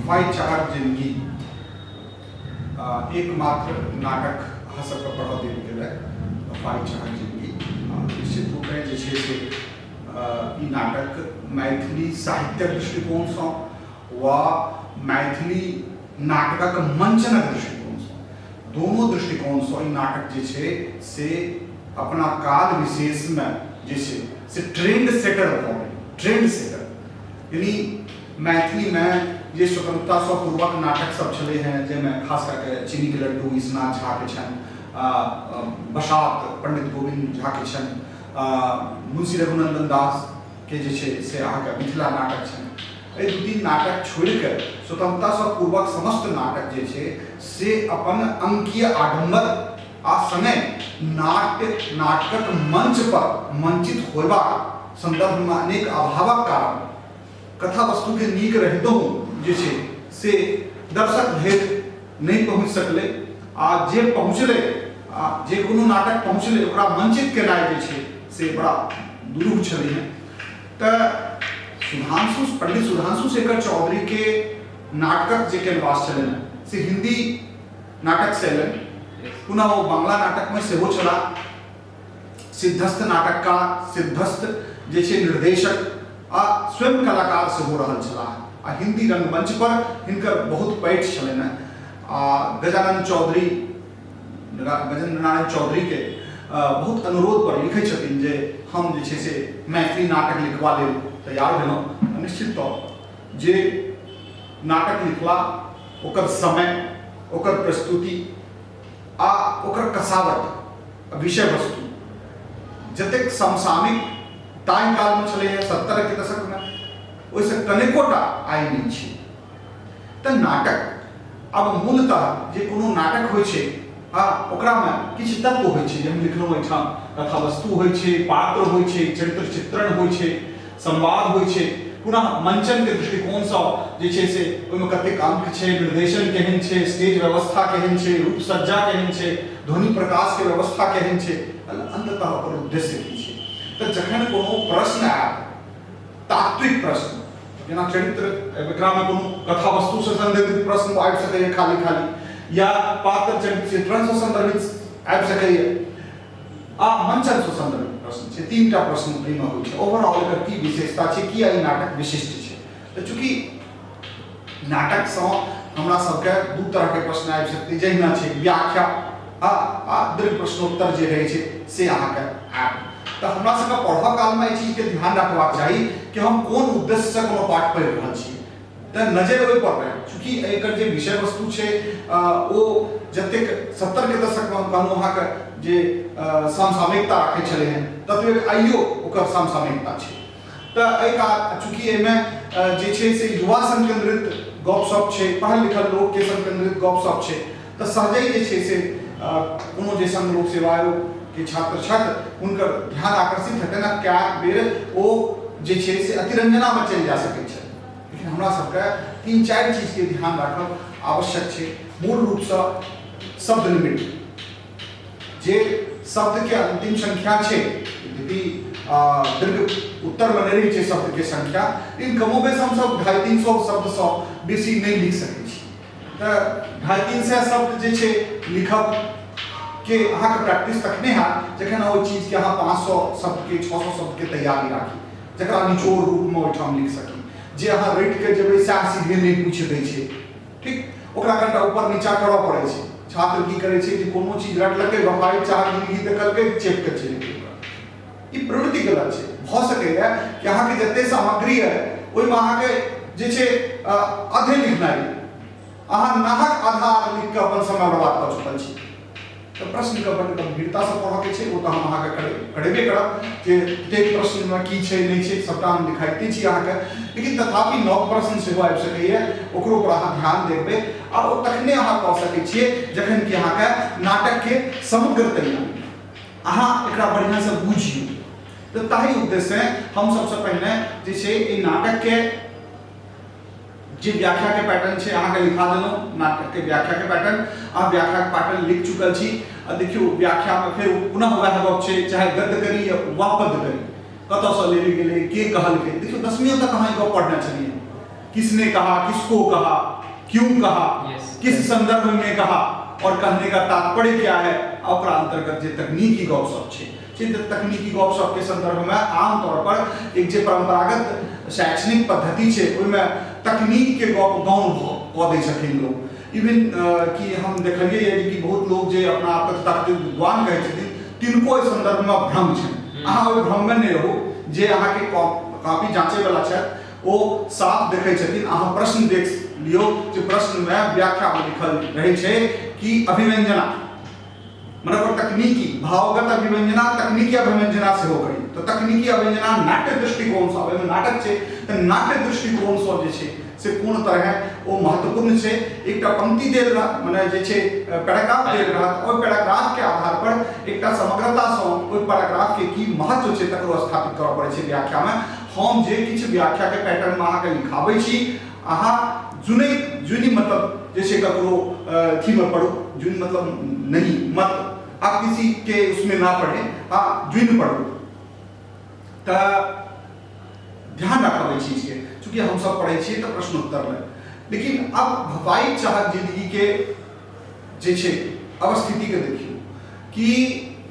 वफाई चाहक जिंदगी एकमात्र नाटक अहाँ सबके पढ़ऽ देल गेल वफाई चाहक जिंदगी। निश्चित रूपे जे छै से ई नाटक मैथिली साहित्यक दृष्टिकोणसँ वा मैथिली नाटकक मंचनक दृष्टिकोणसँ, दोनो दृष्टिकोणसँ ई नाटक जे छै से अपना काल विशेषमे जे छै से ट्रेंड सेटर भऽ गेल। ट्रेंड सेटर यानी मैथिलीमे जे स्वतंत्रतासँ पूर्वक नाटक सब छलै हेँ, जाहिमे खास कए कऽ चीनीके लड्डू ईशनाथ झाके छनि, बसात पंडित गोविन्द झाके छनि, मुंशी रघुनंदन दास के जे छै से अहाँके मिथिला नाटक छनि, एहि दू तीन नाटक छोड़िकऽ स्वतंत्रतासँ पूर्वक समस्त नाटक जे छै से अपन अंकीय आडम्बर आ सङ्गे नाट्य नाटकक मंच पर मंचित होयबाक सन्दर्भमे अनेक अभावक कारण कथा वस्तुके नीक रहितहुँ जे छै से दर्शक धरि नहि पहुँचि सकलै, आ जे पहुँचलै आ जे कोनो नाटक पहुँचलै ओकरा मंचित केनाइ जे छै से बड़ा दुरूह छलै हेँ। तऽ सुधांशु पंडित सुधांशु शेखर चौधरीके नाटकक जे कैनवास छलनि से हिंदी नाटक से अयलनि, पुनः ओ बांग्ला नाटकमे सेहो छलाह, सिद्धस्थ नाटककार, सिद्धस्थ जे छै निर्देशक आ स्वयं कलाकार सेहो रहल छलाह, आ हिंदी रंगमंच पर हिनकर बहुत पैठ छलनि हेँ। आ गजानंद चौधरी गजेंद्र नारायण चौधरी के बहुत अनुरोध पर लिखै छथिन जे हम जे छै से मैथिली नाटक लिखबा लेल तैयार भेलहुँ। निश्चित तौर जे नाटक लिखला ओकर समय, ओकर प्रस्तुति आ ओकर कसावट विषय वस्तु जतेक समसामयिक ताहि कालमे छलैए 70के दशकमे, ओहिसँ कनेकोटा आइ नहि छै। तऽ नाटक आब मूलतः जे कोनो नाटक होइ छै हँ ओकरामे किछु तत्व होइ छै जे हम लिखलहुँ एहिठाम, कथा वस्तु होइ छै, पात्र होइ छै, चरित्र चित्रण होइ छै, संवाद होइ छै, पुनः मंचनके दृष्टिकोणसँ जे छै से ओहिमे कतेक अंक छै, निर्देशन केहन छै, स्टेज व्यवस्था केहन छै, रूप सज्जा केहन छै, ध्वनि प्रकाशके व्यवस्था केहन छै, अंततः ओकर उद्देश्य की छै। तऽ जखन कोनो प्रश्न आयत, तात्विक प्रश्न, जेना चरित्र एकरामे कोनो कथा वस्तुसँ संदर्भित प्रश्न आबि सकैए खाली खाली, या पात्र चरित्र चित्रणसँ संदर्भित आबि सकैए, आ मंचनसँ संदर्भित प्रश्न छै, तीनटा प्रश्न एहिमे होइ छै। ओवरऑल एकर की विशेषता छै, किया ई नाटक विशिष्ट छै। तऽ चूँकि नाटकसँ हमरा सबके दू तरहके प्रश्न आबि सकतै, जहिना छै व्याख्या आ दीर्घ प्रश्नोत्तर जे रहै छै से अहाँके आयत। तऽ हमरा सबके पढ़ऽ कालमे एहि चीजके ध्यान रखबाक चाही कि हम कोन उद्देश्यसँ कोनो पाठ पढ़ि रहल छी, तऽ नजरि ओहि पर रहै। चूँकि एकर जे विषय वस्तु छै ओ जतेक 70के दशकमे हम कहलहुँ अहाँके जे समसामयिकता राखै छलै हेँ, ततबे आइयो ओकर समसामयिकता छै। तऽ एहि कारण चूँकि एहिमे जे छै से युवा संग केन्द्रित गपशप छै, पढ़ल लिखल लोकके संग केन्द्रित गपशप छै, तऽ सहजहि जे छै से कोनो जे संघ लोक सेवा आयोगके छात्र छथि हुनकर ध्यान आकर्षित हेतनि आ कएक बेर ओ जे छै से अतिरंजनामे चलि जा सकै छथि। लेकिन हमरा सबके 3-4 चीजके ध्यान राखब आवश्यक छै। मूल रूपसँ शब्द लिमिट, जे शब्दके अंतिम संख्या छै, यद्यपि दीर्घ उत्तरमे नहि रहै छै शब्दके संख्या, लेकिन कमोबेश हमसब 250-300 शब्दसँ बेसी नहि लिख सकै छी। तऽ 250-300 शब्द जे छै लिखब के अहाँके प्रैक्टिस तखने हैत जखन ओहि चीजके अहाँ 500 शब्दके 600 शब्दके तैयारी राखी, जकरा निचोड़ रूपमे ओहिठाम लिख सकी। जे अहाँ रटि कऽ जेबै सएह सीधे नहि पूछि दै छै, ठीक, ओकरा कनिटा ऊपर नीचा करऽ पड़ै छै। छात्र की करै छै जे कोनो चीज रटलकै, वफाई चाह जिंदगी देखलकै, चेप कऽ चलि गेल। ई प्रवृत्ति गलत छै। भऽ सकैए कि अहाँके जते सामग्री अइ ओहिमे अहाँके जे छै आधे लिखनाइ, अहाँ नाहक आधा लिख कऽ अपन समय बर्बाद कऽ चुकल छी। तऽ प्रश्नके बड्ड गम्भीरतासँ पढ़ऽके छै, ओ तऽ हम अहाँके करेबे करब जे प्रत्येक प्रश्नमे की छै नहि छै सबटा हम लिखाइते छी अहाँके, लेकिन तथापि नव प्रश्न सेहो आबि सकैए, ओकरो पर अहाँ ध्यान देबै आ ओ तखने अहाँ कऽ सकै छियै जखन कि अहाँके नाटकके समग्र तैयारी अहाँ एकरा बढ़िआँसँ बुझियौ। तऽ ताहि उद्देश्यसँ हम सबसँ पहिने जे छै एहि नाटकके जे व्याख्या के पैटर्न छै अहाँके लिखा देलहुँ, नाटक के व्याख्या के पैटर्न अहाँ व्याख्या के पैटर्न लिख चुकल छी। आ देखियौ व्याख्या में फेर पुनः वएह गप छै, चाहे गद्य करी या वा पद्य करी, कतऽसँ लेल गेलै, के कहलकै। देखियौ 10वीं तक अहाँ ई गप पढ़ने छलियै किसने कहा, किसको कहा, क्यों कहा, किस संदर्भ में कहा और कहने का तात्पर्य क्या है, ओकरा अंतर्गत जे तकनीकी गपशप छै, से तकनीकी गपशप के संदर्भ में आमतौर पर एक जे परंपरागत शैक्षणिक पद्धति छै ओहिमे तकनीक के गप गौण कऽ दै छथिन लोग। इवन कि हम देखलियै जे कि बहुत लोग जे अपना आपके तथाकथित विद्वान कहै छथिन तिनको एहि संदर्भ में भ्रम छनि। अहाँ ओहि भ्रम में नहि रहू, जे अहाँके कॉपी जाँचै वाला छथि ओ साफ देखै छथिन। अहाँ प्रश्न देख लियौ जे प्रश्नमे व्याख्यामे लिखल रहै छै कि अभिव्यंजना, मने ओकर तकनीकी भावगत अभिव्यंजना, तकनीकी अभिव्यंजना सेहो करी। तऽ तकनीकी अभिव्यंजना नाट्य दृष्टिकोणसँ, ओहिमे नाटक छै तऽ नाट्य दृष्टिकोणसँ जे छै से कोन तरहे ओ महत्वपूर्ण छै। एकटा पंक्ति देल रहत, मने जे छै पैराग्राफ देल रहत, ओहि पैराग्राफके आधार पर एकटा समग्रतासँ ओहि पैराग्राफके की महत्व छै तकरो स्थापित करऽ पड़ै छै व्याख्यामे। हम जे किछु व्याख्याके पैटर्नमे अहाँके लिखाबै छी, अहाँ जुनै जुनि मतलब जे छै ककरो अथीमे पढ़ू, जुनि मतलब नहीं मत आप किसी के उसमें ना पढ़े, हाँ जुनि पढ़ू। तऽ ध्यान राखब एहि चीजके, चूँकि हमसब पढ़ै छियै तऽ प्रश्नोत्तर लए। लेकिन अब भफाइत चाहक जिंदगीके जे छै अवस्थितिके देखियौ कि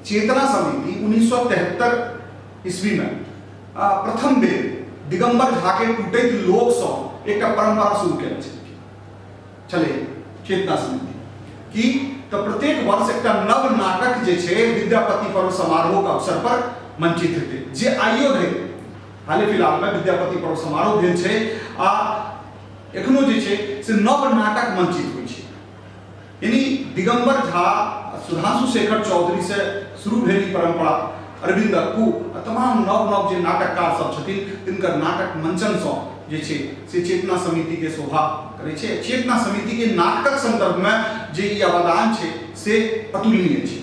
चेतना समिति 1973 ईस्वीमे प्रथम बेर दिगंबर झाके टूटैत लोकसँ एकटा परंपरा शुरू केने छलखिन छलै चेतना समिति कि तऽ प्रत्येक वर्ष एकटा नव नाटक जे छै विद्यापति पर्व समारोहके अवसर पर मंचित हेतै, जे आइयो धरि हाले फिलहालमे विद्यापति पर्व समारोह भेल छै आ एखनो जे छै से नव नाटक मंचित होइ छै। यानी दिगंबर झा, सुधांशु शेखर चौधरी से शुरू भेल ई परंपरा, अरविंद अक्कू आ तमाम नव नव जे नाटककार सब छथिन तिनकर नाटक मंचनसँ जे छै से चेतना समितिके शोभा करै छै। चेतना समितिके नाटकक संदर्भमे जे ई अवदान छै से अतुलनीय छै,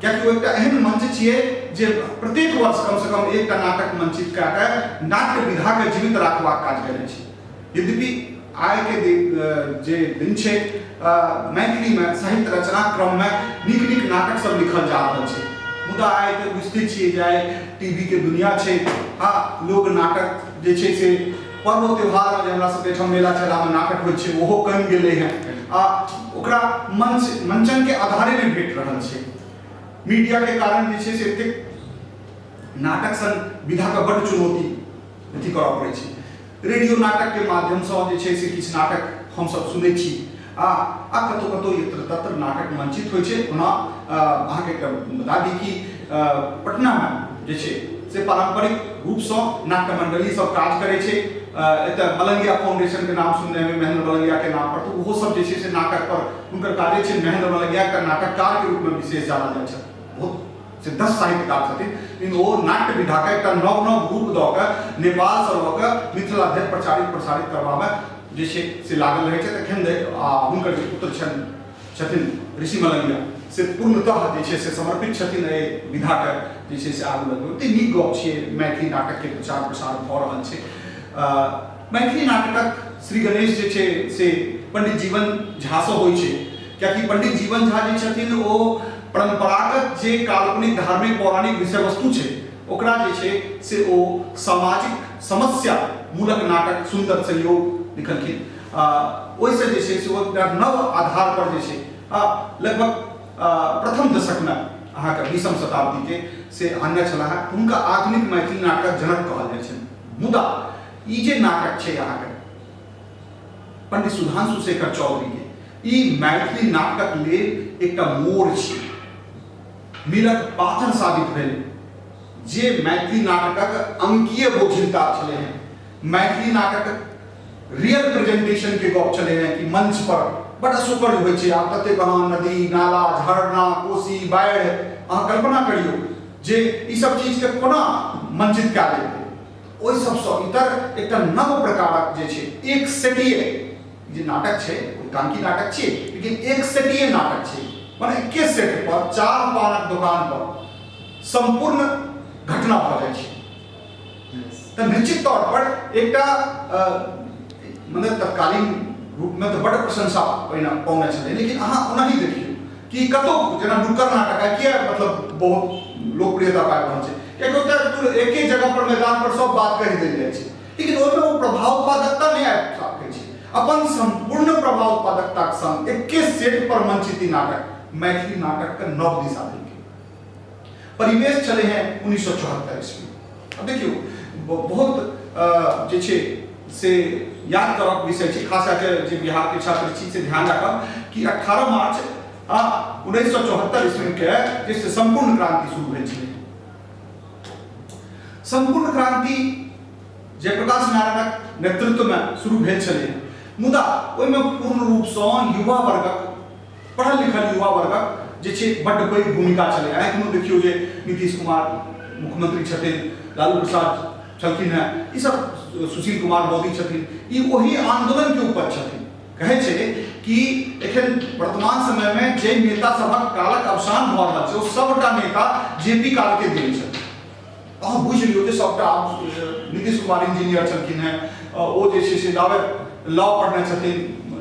कियाकि ओ एकटा एहन मंच छियै जे प्रत्येक वर्ष कमसँ कम एकटा नाटक मंचित कए कऽ नाट्य विधाके जीवित राखबाक काज करै छै। यद्यपि आइके जे दिन छै मैथिलीमे साहित्य रचना क्रममे नीक नीक नाटक सब लिखल जा रहल छै, मुदा आइ तऽ बुझिते छियै जे आइ टीवीके दुनिया छै आ लोक नाटक जे छै से पर्व त्योहारमे जे हमरा सबके एहिठाम मेला ठेलामे नाटक होइ छै ओहो कमि गेलै हँ आ ओकरा मंच मंचनके आधारे नहि भेट रहल छै। मीडियाके कारण जे छै से एतेक नाटक सन विधाके बड्ड चुनौती अथी करऽ पड़ै छै। रेडियो नाटकके माध्यमसँ जे छै से किछु नाटक हमसभ सुनै छी आ आ कतहु कतहु यत्र तत्र नाटक मंचित होइ छै। ओना अहाँके एकटा बता दी कि पटनामे जे छै से पारम्परिक रूपसँ नाट्य मण्डली सब काज करै छै। एतऽ मलंगिया फाउंडेशनके नाम सुनने हेबै, महेंद्र मलंगियाके नाम पर, तऽ ओहो सब जे छै से नाटक पर हुनकर काजे छै। महेंद्र मलंगिया एकटा नाटककारके रूपमे विशेष जानल जाइ छथि, बहुत सिद्धस्थ साहित्यकार छथिन, लेकिन ओ नाट्य विधाके एकटा नव नव रूप दऽ कऽ नेपालसँ लऽ कऽ मिथिला धरि प्रचारित प्रसारित करबामे जे छै से लागल रहै छथि एखन धरि। आ हुनकर जे पुत्र छनि छथिन ऋषि मलंगिया, से पूर्णतः जे छै से समर्पित छथिन एहि विधाके जे छै से आगू लगबै। ओते नीक गप छियै, मैथिली नाटकके प्रचार प्रसार भऽ रहल छै। मैथिली नाटकक श्री गणेश जे छै से पंडित जीवन झासँ होइ छै, कियाकि पंडित जीवन झा जे छथिन ओ परंपरागत जे काल्पनिक धार्मिक पौराणिक विषय वस्तु छै ओकरा जे छै से ओ सामाजिक समस्या मूलक नाटक सुंदर संयोग लिखलखिन। ओहिसँ जे छै से ओ एकटा नव आधार पर जे छै लगभग प्रथम दशकमे अहाँके 20म शताब्दीके से आनने छलाह। हुनका आधुनिक मैथिली नाटकक जनक कहल जाइ छनि। मुदा ई जे नाटक छै अहाँके पंडित सुधांशु शेखर चौधरी के, ई मैथिली नाटकक लेल एकटा मोड़ छी, मीलक पाथर साबित भेल, जे मैथिली नाटकक अंकीय बोझिलता छलै हेँ, मैथिली नाटकक रियल प्रेजेंटेशन के गप छलै हेँ कि मंच पर बड असौकर्य होइ छै। आब ततेक अहाँ नदी नाला झरना कोसी बाढ़ि अहाँ कल्पना करियौ जे ई सब चीजके कोना मंचित कयल जेतै। ओहि सबसँ इतर एकटा नव प्रकारक जे छै एक सेटीय जे नाटक छै, एकांकी नाटक छियै लेकिन एक सेटीय नाटक छै, माने एके सेट पर चार पानक दोकान पर सम्पूर्ण घटना भऽ जाइ छै। तऽ निश्चित तौर पर एकटा मने तत्कालीन रूपमे तऽ बड्ड प्रशंसा पहिने पौने छलै, लेकिन अहाँ ओनाही देखियौ कि कतौ जेना नुक्कड़ नाटक आइ किया मतलब बहुत लोकप्रियता पाबि रहल छै, कियाकि ओतऽ एके जगह पर मैदान पर सब बात कहि देल जाइ छै। लेकिन ओहिमे ओ प्रभाव उत्पादकता नहि आबि सकै छै। अपन सम्पूर्ण प्रभाव उत्पादकताक संग एके सेट पर मंचित ई नाटक मैथिली नाटकके नव दिशा देलकै। परिवेश छलै हेँ 1974 ईस्वी। आब देखियौ, बहुत जे छै से याद करक विषय छै, खास कए कऽ जे बिहारके छात्र छी से ध्यान राखब कि 18 मार्च 1974 ईस्वीके जे से सम्पूर्ण क्रांति शुरू भेल छलै। सम्पूर्ण क्रांति जयप्रकाश नारायणक नेतृत्वमे शुरू भेल छलै, मुदा ओहिमे पूर्ण रूपसँ युवा वर्गक, पढ़ल लिखल युवा वर्गक जे छै बड्ड पैघ भूमिका छलै। एखनो देखियौ जे नीतीश कुमार मुख्यमंत्री छथिन, लालू प्रसाद छलखिन हेँ, ई सब सुशील कुमार मोदी छथिन, ई ओही आंदोलनके उपज छथिन। कहै छै कि एखन वर्तमान समयमे जे नेता सभक कालक अवसान भऽ रहल छै ओ सबटा नेता जे पी कालके देन छथिन। अहाँ बुझि लियौ जे सबटा नीतीश कुमार इंजीनियर छलखिन हेँ, ओ जे छै से लावे लॉ पढ़ने छथिन,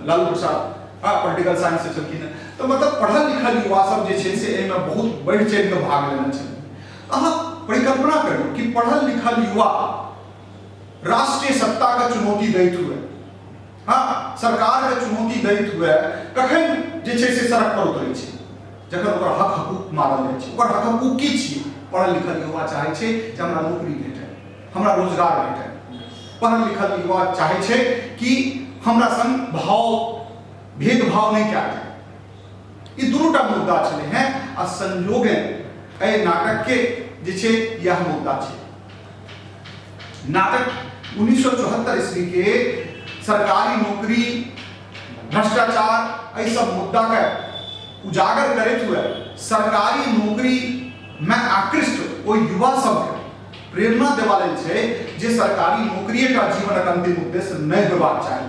लालू प्रसाद हँ पोलिटिकल साइंस से छलखिन हेँ। तऽ मतलब पढ़ल लिखल युवा सब जे छै से एहिमे बहुत बढ़ि चढ़ि कऽ भाग लेने छथिन। अहाँ परिकल्पना करियौ कि पढ़ल लिखल युवा राष्ट्रीय सत्ताके चुनौती दैत हुए, हँ सरकारके चुनौती दैत हुए कखन जे छै से सड़क पर उतरै छै? जखन ओकर हक हकूक मारल जाइ छै। ओकर हक हकूक की छियै? पढ़ल लिखल युवा चाहै छै जे हमरा नौकरी भेटय, हमरा रोजगार भेटय। पढ़ल लिखल युवा चाहै छै कि हमरा संग भाव भेदभाव नहि कयल जाय। ई दुनूटा मुद्दा छलै हेँ आ संयोगे एहि नाटकके जे छै इएह मुद्दा छै। नाटक 1974 ईस्वी के सरकारी नौकरी, भ्रष्टाचार, एहि सब मुद्दा के उजागर करैत हुए सरकारी नौकरी में आकृष्ट ओ युवा सबके प्रेरणा देवा लेल छै जे सरकारी नौकरीएटा जीवनक अंतिम उद्देश्य नहि होयबाक चाही।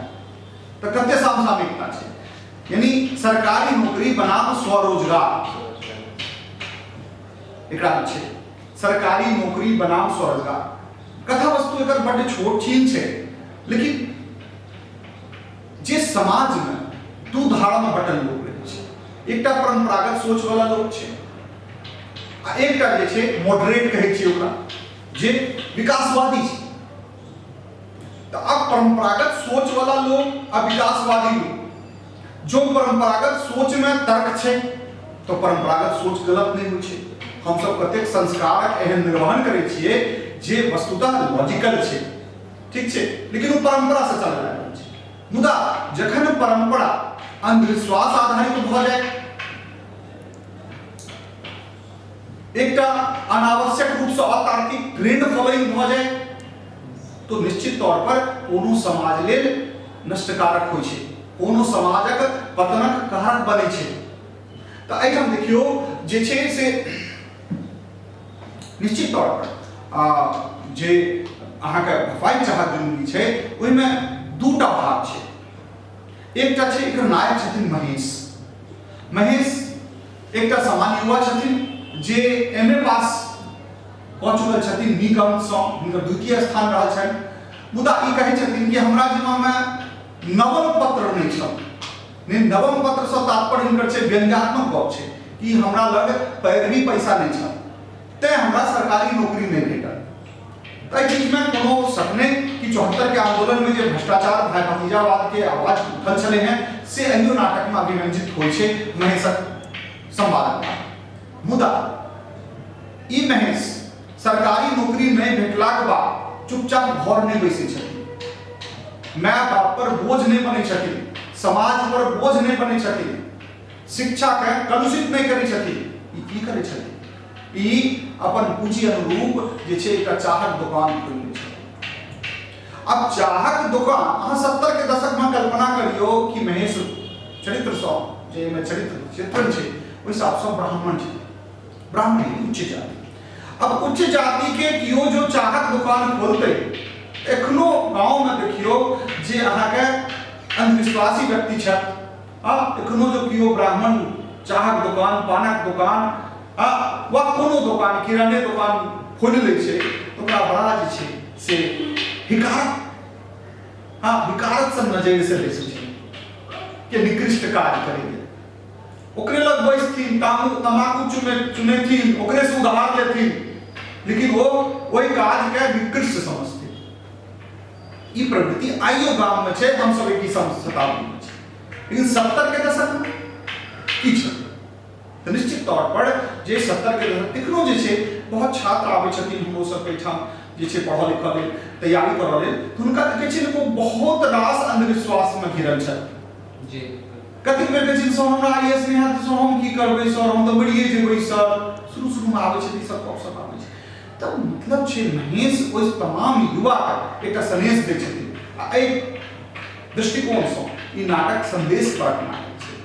तऽ कते समसामयिकता छै, यानी सरकारी नौकरी बनाम स्वरोजगार, एकरा मे छै सरकारी नौकरी बनाम स्वरोजगार। कथा वस्तु एकर बड्ड छोट छीन छै, लेकिन जे समाज में दू धारा में बटल लोक रहै छै, एकटा परंपरागत सोच वाला लोक छै आ एकटा जे छै मॉडरेट कहै छियै ओकरा, जे विकासवादी छै। तऽ आब परंपरागत सोच वाला लोक आ विकासवादी लोक, जो परंपरागत सोच में तर्क छै तो परंपरागत सोच गलत नहीं होइ छै। हमसब कतेक संस्कारक एहन निर्वहन करै छियै जे वस्तुतः लॉजिकल छै, ठीक छै, लेकिन ओ परंपरा से चलल आबि छै। मुदा जखन परंपरा अंधविश्वास आधारित भऽ जाय, एकटा अनावश्यक रूप से अतार्किक ट्रेंड फॉलोइंग भऽ जाय, तो निश्चित तौर पर कोनो समाज लेल नष्टकारक होइ छै, कोनो समाजक पतनक कारक बनै छै। तऽ एहिठाम देखियौ जे छै से निश्चित तौर पर जे अहाँके भफाइ चाहत जिंदगी छै ओहिमे दूटा भाग छै। एकटा छै एकर नायक छथिन महेश। महेश एकटा सामान्य युवा छथिन जे एम ए पास कऽ चुकल छथिन नीक अंकसँ, हुनकर द्वितीय स्थान रहल छनि। मुदा ई कहै छथिन कि हमरा जिम्मामे नवम पत्र नहि छल। नहि, नवम पत्रसँ तात्पर्य हिनकर छै व्यंग्यात्मक गप छै कि हमरा लग पैरवी पैसा नहि छल, तेँ हमरा सरकारी नौकरी नहि भेटल। तऽ एहि चीजमे कोनो शक नहि कि 74के आंदोलनमे जे भ्रष्टाचार, भाई भतीजावाद के आवाज उठल छलै हेँ से एहियो नाटकमे अभिव्यंजित होइ छै महेशक संवादक। मुदा ई महेश सरकारी नौकरी नहि भेटलाक बाद चुपचाप घर नहि बैसै छथिन, माय बाप पर बोझ नहि बनै छथिन, समाज पर बोझ नहि बनै छथिन, शिक्षाके कलुषित नहि करै छथिन। ई की करै छथिन? ई अपन पूँजी अनुरूप जे छै एकटा चाहक दोकान खोलि लै छथिन। आब चाहक दोकान अहाँ 70के दशकमे कल्पना करियौ कि महेश चरित्रसँ जे एहिमे चरित्र चित्रण छै ओहि हिसाबसँ ब्राह्मण छै, ब्राह्मण उच्च जाति। अब उच्च जाति के केओ जो चाहक दुकान खोलते, एखनो गाँव में देखियो जे अहाँके अंधविश्वासी व्यक्ति छथि, आ एखनो जो केओ ब्राह्मण चाहक दुकान, पानक दुकान आ वा कोनो दुकान, किराने दुकान खोलि लै छै तऽ ओकरा बड़ा जे छै से हिकारत, हाँ हिकारत सन नजरि से बैसै छै कि निकृष्ट काज करैए। ओकरे लग बैसथिन, तमाकू चुनेथिन, ओकरे से उधार लेथिन, लेकिन ओ ओहि काज के निकृष्ट समझथिन। ई प्रवृत्ति आइयो गाममे छै। हमसभ 21म शताब्दीमे छी, लेकिन 70के दशकमे की छल? तऽ निश्चित तौर पर जे 70के दशक एखनो जे छै, बहुत छात्र आबै छथिन हमरो सबके एहिठाम जे छै पढ़ऽ लिखऽ लेल, तैयारी करऽ लेल, तऽ हुनका देखै छियै ओ बहुत रास अंधविश्वासमे घिरल छथि। कतेक बेर कहै छथिन, सर हमरा I S नहि हैत, सर हम की करबै, सर हम तऽ मरिए जेबै सर। शुरू शुरूमे आबै छथिन, सब गपशप आबै छै। तऽ मतलब छै महेश ओहि तमाम युवाके एकटा सन्देश दै छथिन आ एहि दृष्टिकोणसँ ई नाटक सन्देश परक नाटक छै।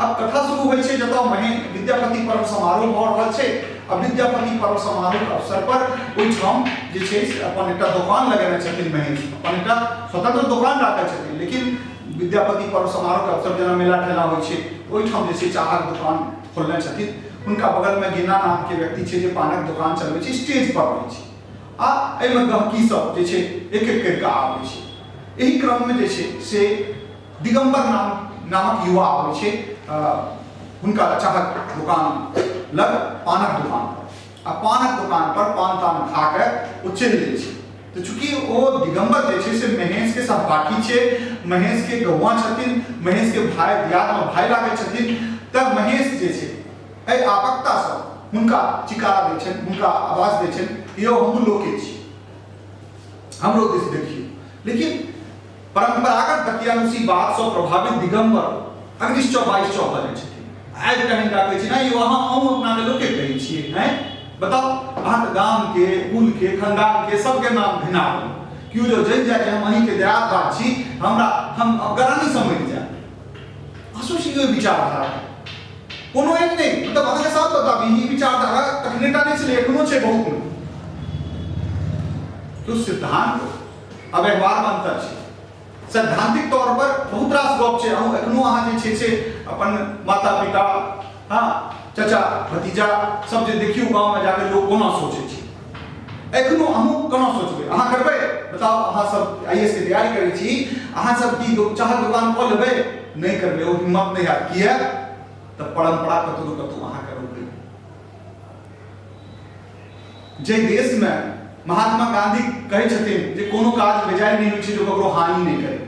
अब कथा शुरू होइ छै जतऽ महे विद्यापति पर्व समारोह भऽ रहल छै आ विद्यापति पर्व समारोहके अवसर पर ओहिठाम जे छै से अपन एकटा दोकान लगेने छथिन महेश, अपन एकटा स्वतंत्र दोकान राखल छथिन। लेकिन विद्यापति पर्व समारोहके अवसर जेना मेला ठेला होइ छै, ओहिठाम जे छै चाहक दोकान खोलने छथिन। हुनका बगलमे गेना नामके व्यक्ति छै जे पानक दोकान चलबै छै, स्टेज पर रहै छै आ एहिमे गहकी सब जे छै एक एक करि कऽ आबै छै। एहि क्रममे जे छै से दिगंबर नामक युवा आबै छै हुनका चाहक दोकान लग पानक दोकान पर आ पानक दोकान पर पान तान खा के ओ चलि जाइ छै। तऽ चूँकि ओ दिगंबर जे छै से महेश के सहपाठी छै, महेश के गौआ छथिन, महेश के भाय दियादमे भाय लागै छथिन, तऽ महेश जे छै एहि आपकतासँ हुनका चिकारा दै छनि, हुनका आवाज दै छनि, यौ हमहूँ लोके छी, हमरो दिस देखियौ। लेकिन परंपरागत दकियानुसी बात सँ प्रभावित दिगंबर अग्निश्चौ बाइस चौ भऽ जाइ छथिन। आबि कऽ हिनका कहै छै, नहि यौ, अहाँ अहूँ अपनाके लोके कहै छियै? हैं, बताउ, अहाँके गामके, कुलके, खानदानके सबके नाम घिना देलहुँ। केओ जो जानि जाय जे हम अहीँके दयाद बात छी, हमरा हम गरानी समझि जायब। सोचियौ, विचारधारा कोनो एहन नहि, मतलब अहाँके साफ बताबी, ई विचारधारा तखने टा नहि छलै, एखनो छै बहुत। तो सिद्धांत आ व्यवहारमे अन्तर छै। सैद्धांतिक तौर पर बहुत रास गप छै। अहूँ एखनो अहाँ जे छै से अपन माता पिता, हँ, चचा भतीजा सब जे देखियौ गाँवमे जाके लोक कोना सोचै छै, एखनो अहूँ कोना सोचबै, अहाँ करबै? बताउ, अहाँ सब I S के तैयारी करै छी, अहाँ सब की चाहक दोकान कऽ लेबै? नहि करबै, ओ हिम्मत नहि हैत। किए? तऽ परम्परा कतौ ने कतौ अहाँके रोकै। जाहि देशमे महात्मा गांधी कहै छथिन जे कोनो काज बेजाय नहि होइ छै जो ककरो हानि नहि करे,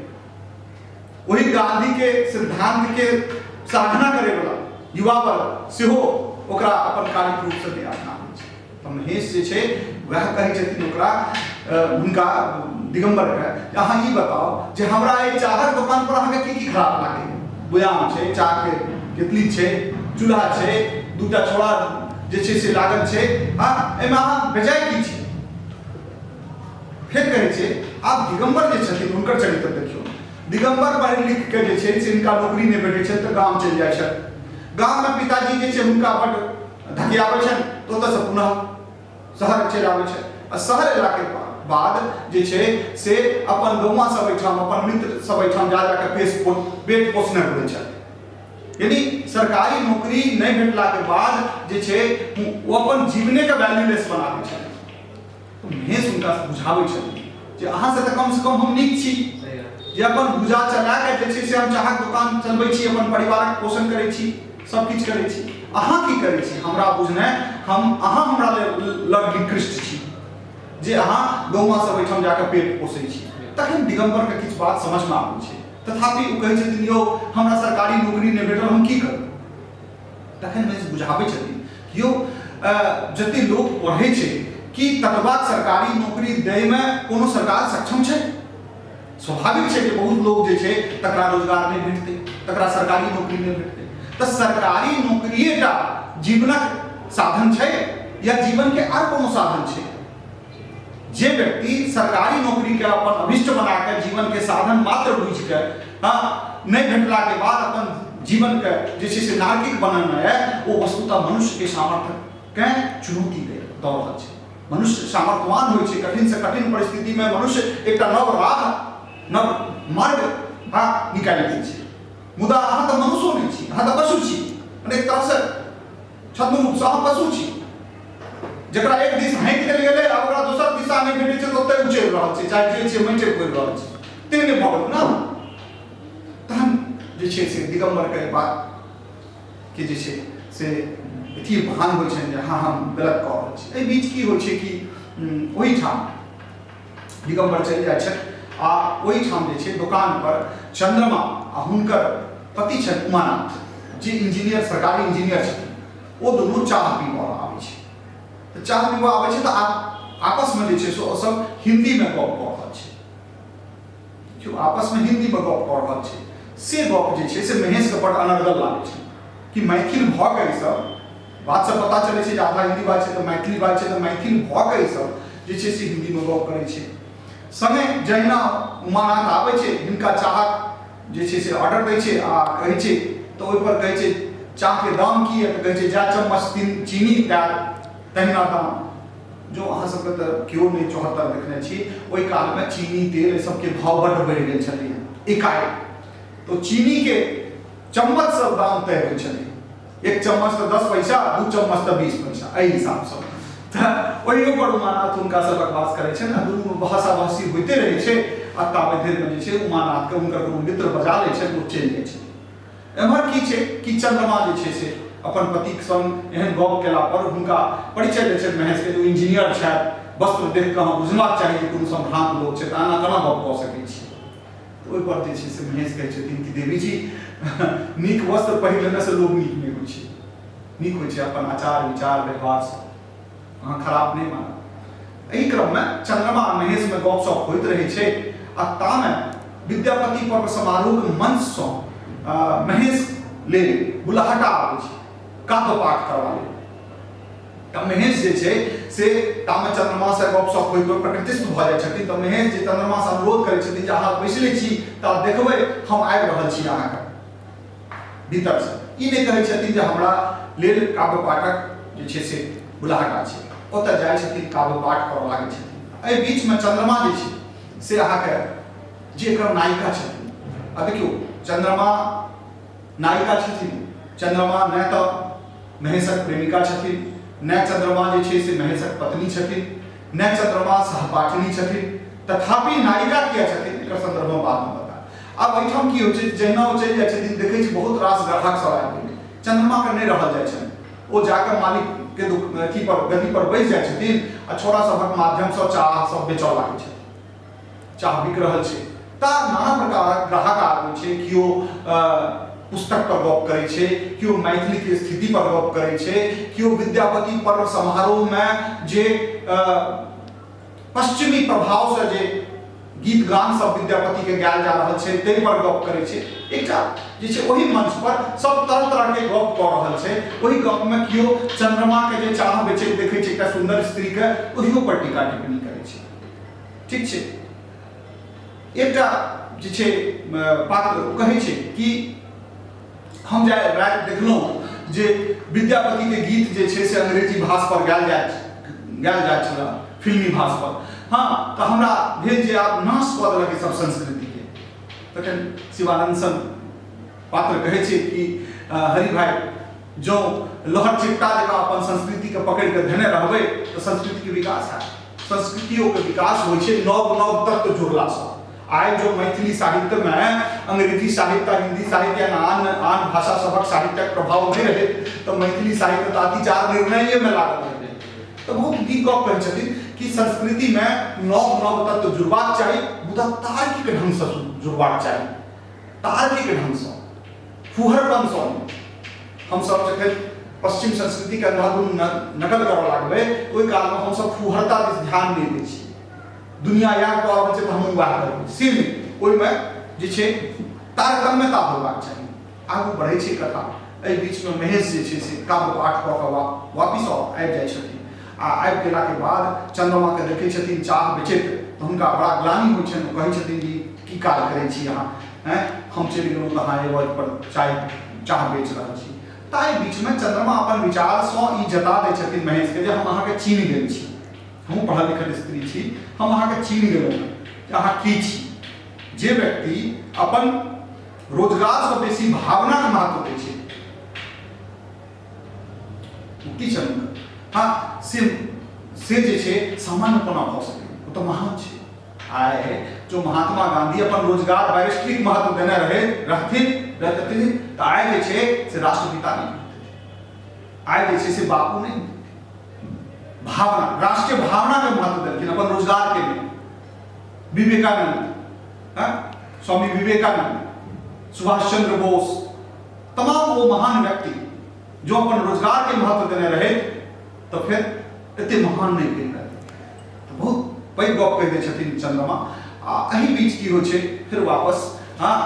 ओहि गांधी के सिद्धांत के साधना करे वाला युवा वर्ग सेहो ओकरा अपन कार्य रूप से नहि अपनाबै छै। तऽ महेश जे छै वएह कहै छथिन ओकरा, हुनका दिगंबर के, अहाँ ई बताउ जे हमरा एहि चाहक दोकान पर अहाँके की की खराब लागैए? बुयाम छै, चाहके केतली छै, चूल्हा छै, दूटा छोड़ा जे छै से लागल छै, हँ, एहिमे अहाँ बेजाय की छै? फेर कहै छै, आब दिगंबर जे छथिन हुनकर चरित्र देखियौ। दिगंबर पढ़ि लिख के जे छै से हिनका नौकरी नहि भेटै छनि तऽ गाम चलि जाइ छथि। गाममे पिताजी जे छै हुनका बड्ड धकियाबै छनि तऽ ओतऽसँ पुनः शहर चलि आबै छथि आ शहर अयलाके बाद जे छै से अपन गौआँ सब एहिठाम, अपन मित्र सब एहिठाम जा जाके पेट पोसने घुरै छथि। यानी सरकारी नौकरी नहि भेटलाके बाद जे छै ओ अपन जीवनेके वैल्यूलेस बना दै छथि। तऽ महेश हुनका बुझाबै छथिन जे अहाँसँ तऽ कमसँ कम हम नीक छी जे अपन भुजा चला के जे छै से हम चाहक दोकान चलबै छी, अपन परिवारक पोषण करै छी, सब किछु करै छी। अहाँ की करै छी? हमरा बुझने हम अहाँ हमरा लग निकृष्ट छी जे अहाँ गौआ सब एहिठाम जाकऽ पेट पोसै छी। तखन दिगंबरके किछु बात समझमे आबै छै, तथापि ओ कहै छथिन, यौ हमरा सरकारी नौकरी नहि भेटल, हम की करू? तखन महेश बुझाबै छथिन, यौ जते लोक पढ़ै छै कि ततबा सरकारी नौकरी दैमे कोनो सरकार सक्षम छै? स्वाभाविक छै जे बहुत लोग जे छै तकरा रोजगार नहि भेटतै, तकरा सरकारी नौकरी नहि भेटतै। तऽ सरकारी नौकरिएटा जीवनक साधन छै या जीवनके आर कोनो साधन छै? जे व्यक्ति सरकारी नौकरी के अपन अभिष्ट बना के जीवन के साधन मात्र बुझि के, हाँ, नहि भेटला के बाद अपन जीवन के जे छै से नार्किक बनेने है, ओ वस्तुतः मनुष्य के सामर्थ्य के चुनौती दे दऽ रहल छै। मनुष्य सामर्थ्यवान होइ छै, कठिन से कठिन परिस्थिति में मनुष्य एकटा नव राह, नव मार्ग, हाँ, निकालि दै छै। मुदा अहाँ तऽ मनुष्यो नहि छी, अहाँ तऽ पशु छी। मने एक तरहसँ छद्म रूपसँ अहाँ पशु छी जकरा एक दिस हाँकि देल गेलै आ ओकरा दोसर दिशा नहि भेटै छै तऽ ओतहि उचरि रहल छै, चाहे जे छै माटि कोरि रहल छै, ते नहि भऽ गेल ने। तहन जे छै से दिगम्बरके बात के जे छै से अथी भान होइ छनि जे हँ, हम गलत कऽ रहल छी। एहि बीच की होइ छै कि ओहिठाम दिगम्बर चलि जाइ छथि आ ओहिठाम जे छै दोकान पर चंद्रमा आ हुनकर पति छथि उमानाथ, जे इंजीनियर, सरकारी इंजीनियर छथिन, ओ दुनू चाह पीबऽ आबै छै। तऽ चाह पीबऽ आबै छै तऽ आपसमे जे छै से ओ सब हिन्दीमे गप कऽ रहल छै। देखियौ, आपसमे हिन्दीमे गप कऽ रहल छै, से गप जे छै से महेशके बड़ अनर्गल लागै छै कि मैथिल भऽ कऽ ईसब बातसँ पता चलै छै जे आधा हिन्दी बाजै छै तऽ मैथिली बाजै छै, तऽ मैथिल भऽ कऽ ईसब जे छै से हिन्दीमे गप करै छै। सङ्गे जहिना उमानाथ आबै छै, हिनका चाहक जे छै से ऑर्डर दै छै आ कहै छै, तऽ ओहिपर कहै छै चाहके दाम की यऽ, तऽ कहै छै जा चम्मच तीन चीनी दए तहिना दाम। जो अहाँ सबके तऽ केओ नहि 74 देखने छी, ओहि कालमे चीनी तेल एहि सबके भाव बड्ड बढ़ि गेल छलै हँ एकाएक। तऽ चीनीके चम्मच सब दाम तय होइ छलै, एक चम्मच तऽ 10 पैसा, 2 चम्मच तऽ 20 पैसा, एहि हिसाबसँ। तऽ ओहियो पर उमानाथ हुनकासँ बकवास करै छनि आ दुनूमे बहसा बहसी होइते रहै छै। आ ताबे धरिमे जे छै उमानाथके हुनकर कोनो मित्र बजा लै छनि, ओ चलि जाइ छै। एम्हर की छै कि चंद्रमा जे छै से अपन पतिक संग एहन गप केला पर हुनका परिचय दै छनि महेशके जे ओ इंजीनियर छथि, वस्त्र देख कऽ अहाँ बुझबाक चाही जे कोनो सम्भ्रान्त लोक छै, तऽ एना केना गप कऽ सकै छी। तऽ ओहिपर जे छै से महेश कहै छथिन कि देवी जी, नीक वस्त्र पहिर लेनेसँ लोक नीक नहि होइ छै, नीक होइ छै अपन आचार विचार व्यवहारसँ, अहाँ खराब नहि मानब। एहि क्रममे चंद्रमा आ महेशमे गपशप होइत रहै छै आ तामे विद्यापति पर्व समारोहके मंचसँ महेश लेल बुलाहटा आबै छै काव्य पाठ करबा लेल। तऽ महेश जे छै से तामे चंद्रमासँ गपशप होइत होइत प्रकृतिस्थ भऽ जाइ छथिन। तऽ महेश जे चंद्रमासँ अनुरोध करै छथिन जे अहाँ बैसले छी तऽ देखबै हम आबि रहल छी अहाँके भीतरसँ। ई नहि कहै छथिन जे हमरा लेल काव्य पाठक जे छै से बुलाहटा छै। ओतऽ जाइ छथिन, काव्य पाठ करऽ लागै छथिन। एहि बीचमे चंद्रमा जे छै से अहाँके जे एकर नायिका छथिन, आ देखियौ चंद्रमा नायिका छथिन, चंद्रमा नहि तऽ महेशक प्रेमिका छथिन, नहि चंद्रमा जे छै से महेशक पत्नी छथिन, नहि चंद्रमा सहपाठिनी छथिन, तथापि नायिका किया छथिन एकर संदर्भमे बादमे बता। आब एहिठाम की होइ छै, जहिना ओ चलि जाइ छथिन देखै छी बहुत रास ग्राहक सब आबि गेलै, चंद्रमाके नहि रहल जाइ छनि, ओ जाकऽ मालिकके अथी पर गद्दी पर बैस जाइ छथिन आ छोड़ा सभक माध्यमसँ चाह सब बेचऽ लागै छथिन। चाह बिक रहल छै ता नाना प्रकारक ग्राहक आबै छै, केओ पुस्तक पर गप करै छै, केओ मैथिली के स्थिति पर गप करै छै, केओ विद्यापति पर्व समारोह में जे पश्चिमी प्रभाव से जे गीत गान सब विद्यापति के गायल जा रहल छै ताहि पर गप करै छै। एकटा जे छै ओहि मंच पर सब तरह तरह के गप कऽ रहल छै। ओहि गप में केओ चंद्रमा के जे चाह बेचैत देखै छै एकटा सुंदर स्त्री के, ओहियो पर टीका टिप्पणी करै छै। ठीक छै, एकटा जे छै पात्र ओ कहै छै कि हम जाय राति देखलहुँ जे विद्यापतिके गीत जे छै से अंग्रेजी भाष पर गायल जाइत छल, फिल्मी भाष पर। हँ, तऽ हमरा भेल जे आब नाश कऽ देलक ई सब संस्कृतिके। तखन शिवानंद सन पात्र कहै छै कि हरि भाई, जँ लहर चिपटा जकाँ अपन संस्कृतिके पकड़ि कऽ धेने रहबै तऽ संस्कृतिके विकास हैत। संस्कृतियोके विकास होइ छै नव नव तत्व जुड़लासँ। आइ जो मैथिली साहित्यमे अंग्रेजी साहित्य, हिंदी साहित्य या आन आन भाषा सभक साहित्यक प्रभाव नहि रहैत तऽ मैथिली साहित्य तऽ अतिचार निर्णयमे लागल रहतै। तऽ बहुत नीक गप कहै छथिन कि संस्कृतिमे नव नव तत्व जुड़बाक चाही, मुदा तार्किक ढङ्गसँ जुड़बाक चाही, तार्किक ढङ्गसँ, फुहरपनसँ नहि। हमसब जखन पश्चिम संस्कृतिके अंधाधुन नकल करऽ लागबै ओहि कालमे हमसब फुहरता दिस ध्यान नहि दै छी। दुनिया इएह कऽ रहल छै तऽ हमहूँ वएह करबै, से नहि। ओहिमे जे छै तारतम्यता होबाक चाही। आगू बढ़ै छै कथा। एहि बीचमे महेश जे छै से काव्य पाठ कऽ कऽ वापिस आबि जाइ छथिन आ आबि गेलाके बाद चंद्रमाके देखै छथिन चाह बेचैत तऽ हुनका बड़ा ग्लानि होइ छनि। ओ कहै छथिन कि की काज करै छी अहाँ, हैं, हम चलि गेलहुँ तऽ अहाँ एगो पर चाह बेच रहल छी। ताहि बीचमे चंद्रमा अपन विचारसँ ई जता दै छथिन महेशके जे हम अहाँके चिन्ह गेल छी, हमहूँ पढ़ल लिखल स्त्री छी, हम अहाँके चिन्ह गेलहुँ हेँ जे अहाँ की छी। जे व्यक्ति अपन रोजगारसँ बेसी भावनाके महत्व दै छै ओ की छनि हुनकर, हँ, से जे छै सामान्य कोना भऽ सकै, ओ तऽ महान छै। आइ जो महात्मा गांधी अपन रोजगार बैरिस्ट्रीक महत्व देने रहे रहथिन रहतथिन तऽ आइ जे छै से राष्ट्रपिता नहि होइतथिन, आइ जे छै से बापू नहि होइतथिन। भावना, राष्ट्रीय भावना के महत्व देलखिन, अपन रोजगार के नहि। विवेकानंद, हाँ, स्वामी विवेकानंद, सुभाष चंद्र बोस, तमाम ओ महान व्यक्ति जो अपन रोजगार के महत्व देने रहे तो फिर एते महान नहीं बनि रहै। तऽ बहुत पैघ गप कहि दै छथिन चंद्रमा। आ एहि बीच की होइ छै फेर वापस, हाँ,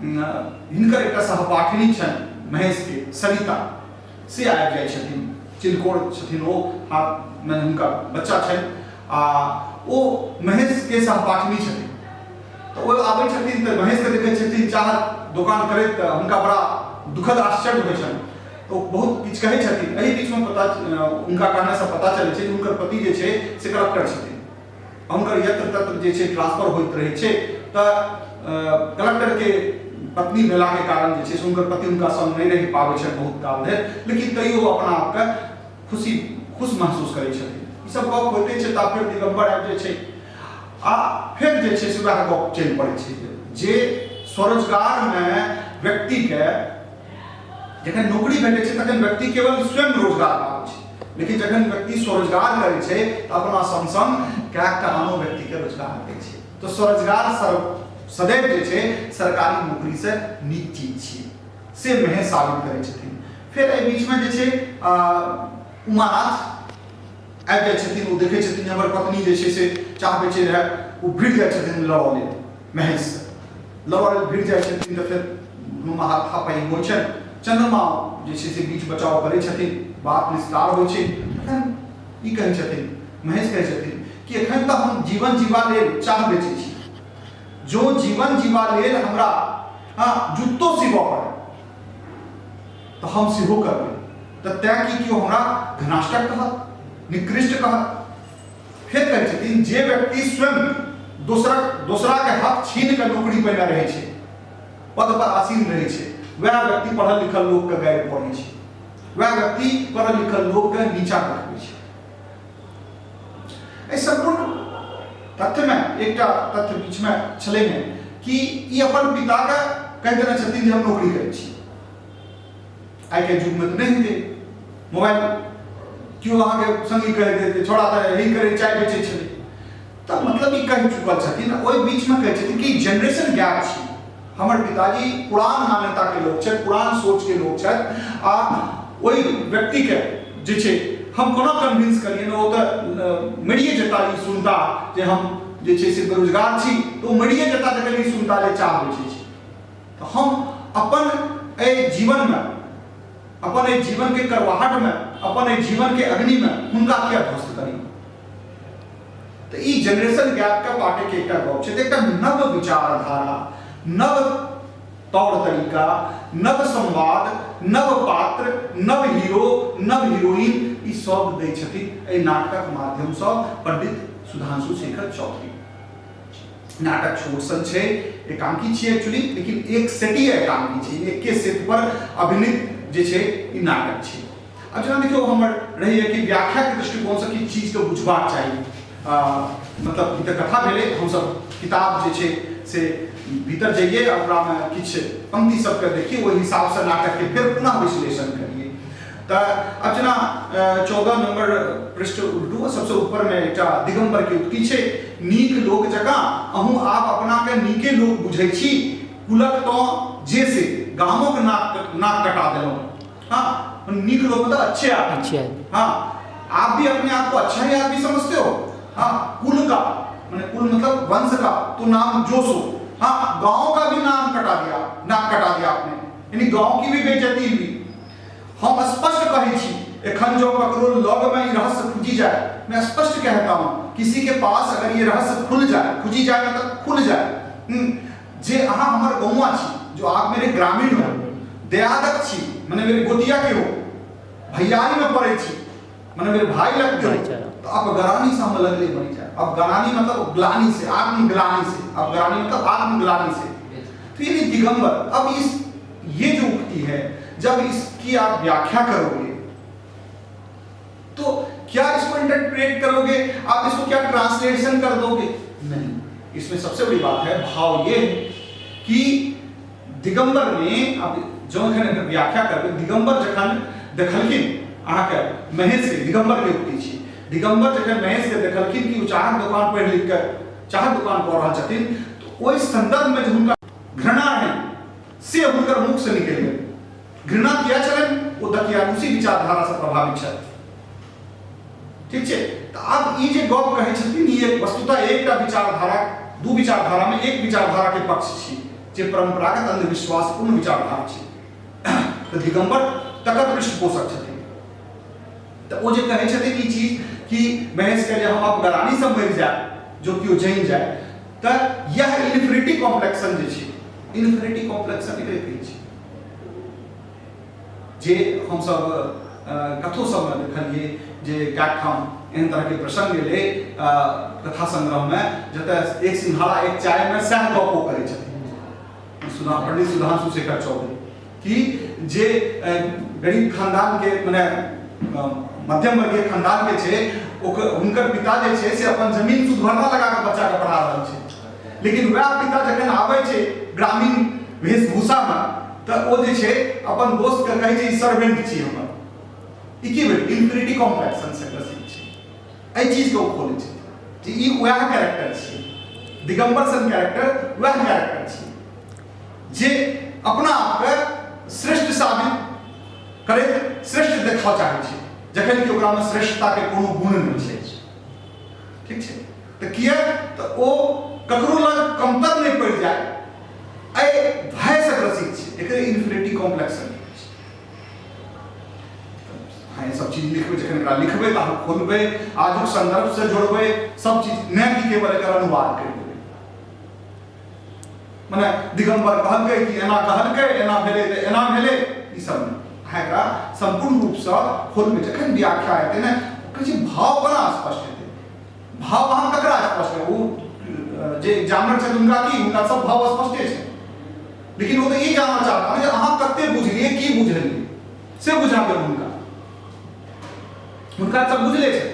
हिनकर एकटा सहपाठिनी छनि महेशके, सरिता, से आबि जाइ छथिन। चिलकोर छथिन ओ, हाथमे हुनका बच्चा छनि आ ओ महेशके सहपाठिनी छथिन। तऽ ओ आबै छथिन तऽ महेशके देखै छथिन चाह दोकान करैत, तऽ हुनका बड़ा दुखद आश्चर्य होइ छनि, तऽ ओ बहुत किछु कहै छथिन। एहि बीचमे पता हुनका कहनेसँ पता चलै छै जे हुनकर पति जे छै से कलक्टर छथिन, हुनकर यत्र तत्र जे छै ट्रांसफर होइत रहै छै। तऽ कलक्टरके पत्नी भेलाके कारण जे छै से हुनकर पति हुनका संग नहि रहि पाबै छनि बहुत काल धरि, लेकिन तैयो ओ अपना आपके खुशी खुश महसूस करै छथिन। ई सब गप होइते छै तऽ फेर दिगम्बर आबि जाइ छै आ फेर जे छै से वएह गप चलि पड़ै छै जे स्वरोजगारमे व्यक्तिके जखन नौकरी भेटै छै तखन व्यक्ति केवल स्वयं रोजगार पाबै छै, लेकिन जखन व्यक्ति स्वरोजगार करै छै तऽ अपना संग संग कएकटा आनो व्यक्तिके रोजगार दै छै। तऽ स्वरोजगार सदैव जे छै सरकारी नौकरीसँ नीक चीज छियै, से महेश साबित करै छथिन। फेर एहि बीचमे जे छै उमानाथ आबि जाइ छथिन। ओ देखै छथिन जे हमर पत्नी जे छै से चाह बेचै रहए, ओ भिड़ जाइ छथिन लड़ऽ लेल, महेशसँ लड़ऽ लेल भिड़ जाइ छथिन। तऽ फेर दुनूमे हाथापाई होइ छनि, चंद्रमा जे छै से बीच बचाव करै छथिन, बात निस्तार होइ छै। तखन ई कहै छथिन, महेश कहै छथिन कि एखन तऽ हम जीवन जीवा लेल चाह बेचै छी, जो जीवन जीवा लेल हमरा हँ जुत्तो सीबऽ पड़े तऽ हम सेहो करबै, तऽ तैँ कि केओ हमरा घनाष्टक कहत, निकृष्ट कहत। फेर कहै छथिन जे व्यक्ति स्वयं दोसराके हक छीन कऽ नौकरी पेने रहै छै, पद पर आसीन रहै छै, वएह व्यक्ति पढ़ल लिखल लोकके गारि पढ़ै छै, वएह व्यक्ति पढ़ल लिखल लोकके नीचा देखबै छै। एहि सम्पूर्ण तथ्यमे एकटा तथ्य बीचमे छलै ने कि ई अपन पिताके कहि देने छथिन जे हम नौकरी करै छी। आइके युगमे तऽ नहि हेतै, मोबाइल केओ अहाँके संगी कहि देतै छोड़ा तऽ यही करै चाय बेचै छलै, तऽ मतलब ई कहि चुकल छथिन। ओहि बीचमे कहै छथिन कि जेनरेशन गैप छै, हमर पिताजी पुरान मान्यताके लोक छथि, पुरान सोचके लोक छथि, आ ओहि व्यक्तिके जे छै हम कोना कन्विंस करियनि, ओ तऽ मरिए जेता ई सुनता जे हम जे छै से बेरोजगार छी, तऽ ओ मरिए जेता जखन ई सुनता जे चाह बेचै छी। तऽ हम अपन एहि जीवनमे, अपन एहि जीवनके करवाहटमे, अपन एहि जीवनके अग्निमे हुनका किया ध्वस्त करी। तऽ ई जेनरेशन गैपके पाटैके एकटा गप छै। तऽ एकटा नव विचारधारा, नव तौर तरीका, नव संवाद, नव पात्र, नव हीरो, नव हीरोइन, ई सब दै छथिन एहि नाटकक माध्यमसँ पंडित सुधांशु शेखर चौधरी। नाटक छोट सन छै, एकांकी छियै एक्चुअली, लेकिन एक सेटीय एकांकी छै, एके सेट पर अभिनीत जे छै ई नाटक छै। आब जेना देखियौ हमर रहैए कि व्याख्याके दृष्टिकोणसँ किछु चीजके बुझबाक चाही, मतलब ई तऽ कथा भेलै, हमसब किताब जे छै से भीतर जइए आ ओकरामे किछु पंक्ति सबके देखिए ओहि हिसाबसँ नाटकके फेर पुनः विश्लेषण करिए। तऽ आब जेना 14 नंबर पृष्ठ उलटू, सबसँ ऊपरमे एकटा दिगम्बरके उक्ति छै, नीक लोक जकाँ अहूँ आब अपनाके नीके लोक बुझै छी, कुलक तँ जे से गामक नाक नाक कटा देलहुँ। हाँ, नीक लोग मतलब अच्छे आदमी, अच्छे आदमी। हाँ, आप भी अपने आप को अच्छा ही आदमी समझते हो। हाँ, कुल का माने कुल मतलब वंश का तो नाम जोशो, हाँ, गांव का भी नाम कटा दिया, नाक कटा दिया आपने, यानी गांव की भी बेइज्जती हुई। हम स्पष्ट कहै छी एखन जो ककरो लग में ई रहस्य खुजी जाए, मैं स्पष्ट कहता हूँ किसी के पास अगर ये रहस्य खुल जाए, खुजी जाए मतलब खुल जाए, जे अहाँ हमर गौवा छी, जो आप मेरे ग्रामीण हो, दयादक छी माने मेरे गोतिया के हो, भैयारी में पड़े छी माने मेरे भाई लगते हो, तो अपगरानी से हम लगले बनी जाए। अपगरानी मतलब ग्लानी से, आत्मग्लानी से, अपगरानी मतलब आत्मग्लानी से। तो ये दिगंबर, अब इस ये जो उक्ति है जब इसकी आप व्याख्या करोगे तो क्या इसको इंटरप्रेट करोगे आप, इसको क्या ट्रांसलेशन कर दोगे? नहीं। इसमें सबसे बड़ी बात है, भाव ये है कि दिगंबर ने, अब जो एखन व्याख्या करबै, दिगंबर जखन देखलखिन अहाँके महेश के, दिगंबर के उक्ति छी, दिगंबर जखन महेश के देखलखिन कि ओ चाहक दोकान पढ़ि लिख के चाहक दुकान कऽ रहल छथिन, तऽ ओहि सन्दर्भमे जे हुनका घृणा रहनि से हुनकर मुखसँ निकलि गेल। घृणा किया छलनि? ओ दकियानुसी विचारधारासँ प्रभावित छथि। ठीक छै, तऽ आब ई जे गप कहै छथिन, ई एक वस्तुतः एकटा विचारधारा, दू विचारधारामे एक विचारधाराके पक्ष छी जे परम्परागत अंधविश्वासपूर्ण विचारधारा छै। तऽ दिगंबर तकर पृष्ठपोषक छथिन। तऽ ओ जे कहै छथिन ई चीज कि महेश के जे हम अपगरानी सब मरि जाय जो केओ जानि जाय, तऽ यह इन्फिनिटी कॉम्प्लेक्सन जे छै, इन्फिनिटी कॉम्प्लेक्सन एकरे कहै छै जे हमसब कथो सबमे देखलियै जे कए ठाम एहन तरहके प्रसंग एलै कथा संग्रहमे, जतय एक सिंघाड़ा एक चायमे सएह गप ओ करै छथिन सुधा पंडित सुधांशु शेखर चौधरी, कि जे गरीब खानदानके मने मध्यम वर्गीय खानदानके छै, ओकर हुनकर पिता जे छै से अपन जमीन सुदभरना लगा कऽ बच्चाके पढ़ा रहल छै, लेकिन वएह पिता जखन आबै छै ग्रामीण वेशभूषामे तऽ ओ जे छै अपन दोस्तके कहै छै ई सर्वेंट छी हमर। ई की भेल? इन्फिनिटी कॉम्प्लेक्सन से ग्रसित छै। एहि चीजके ओ खोलै छै जे ई वएह कैरेक्टर छियै, दिगंबर सन कैरेक्टर वएह कैरेक्टर छियै जे अपना आपके श्रेष्ठ साबित करैत श्रेष्ठ देखऽ चाहै छै, जखन कि ओकरामे श्रेष्ठताके कोनो गुण नहि छै। ठीक छै, तऽ किया तऽ ओ ककरो लग कमतर नहि पड़ि जाय एहि भयसँ ग्रसित छै। एकरे इन्फिनिटी कॉम्प्लेक्स छै। अहाँ ई सब चीज लिखबै, जखन एकरा लिखबै तऽ अहाँ खोलबै, आजुक सन्दर्भसँ जोड़बै सब चीज, नहि कि केवल एकर अनुवाद करि देबै। मने दिगंबर कहलकै कि एना कहलकै, एना भेलै तऽ एना भेलै, ई सब नहि। अहाँ एकरा सम्पूर्ण रूपसँ खोलबै, जखन व्याख्या हेतै ने, कहै छै भाव केना स्पष्ट हेतै? भाव अहाँ ककरा स्पष्ट है? ओ जे एग्जामिनर छथि हुनका की, हुनका सब भाव स्पष्टे छै, लेकिन ओ तऽ ई जानऽ चाहता जे अहाँ कते बुझलियै, की बुझलियै से बुझा देब हुनका। हुनका सब बुझले छै।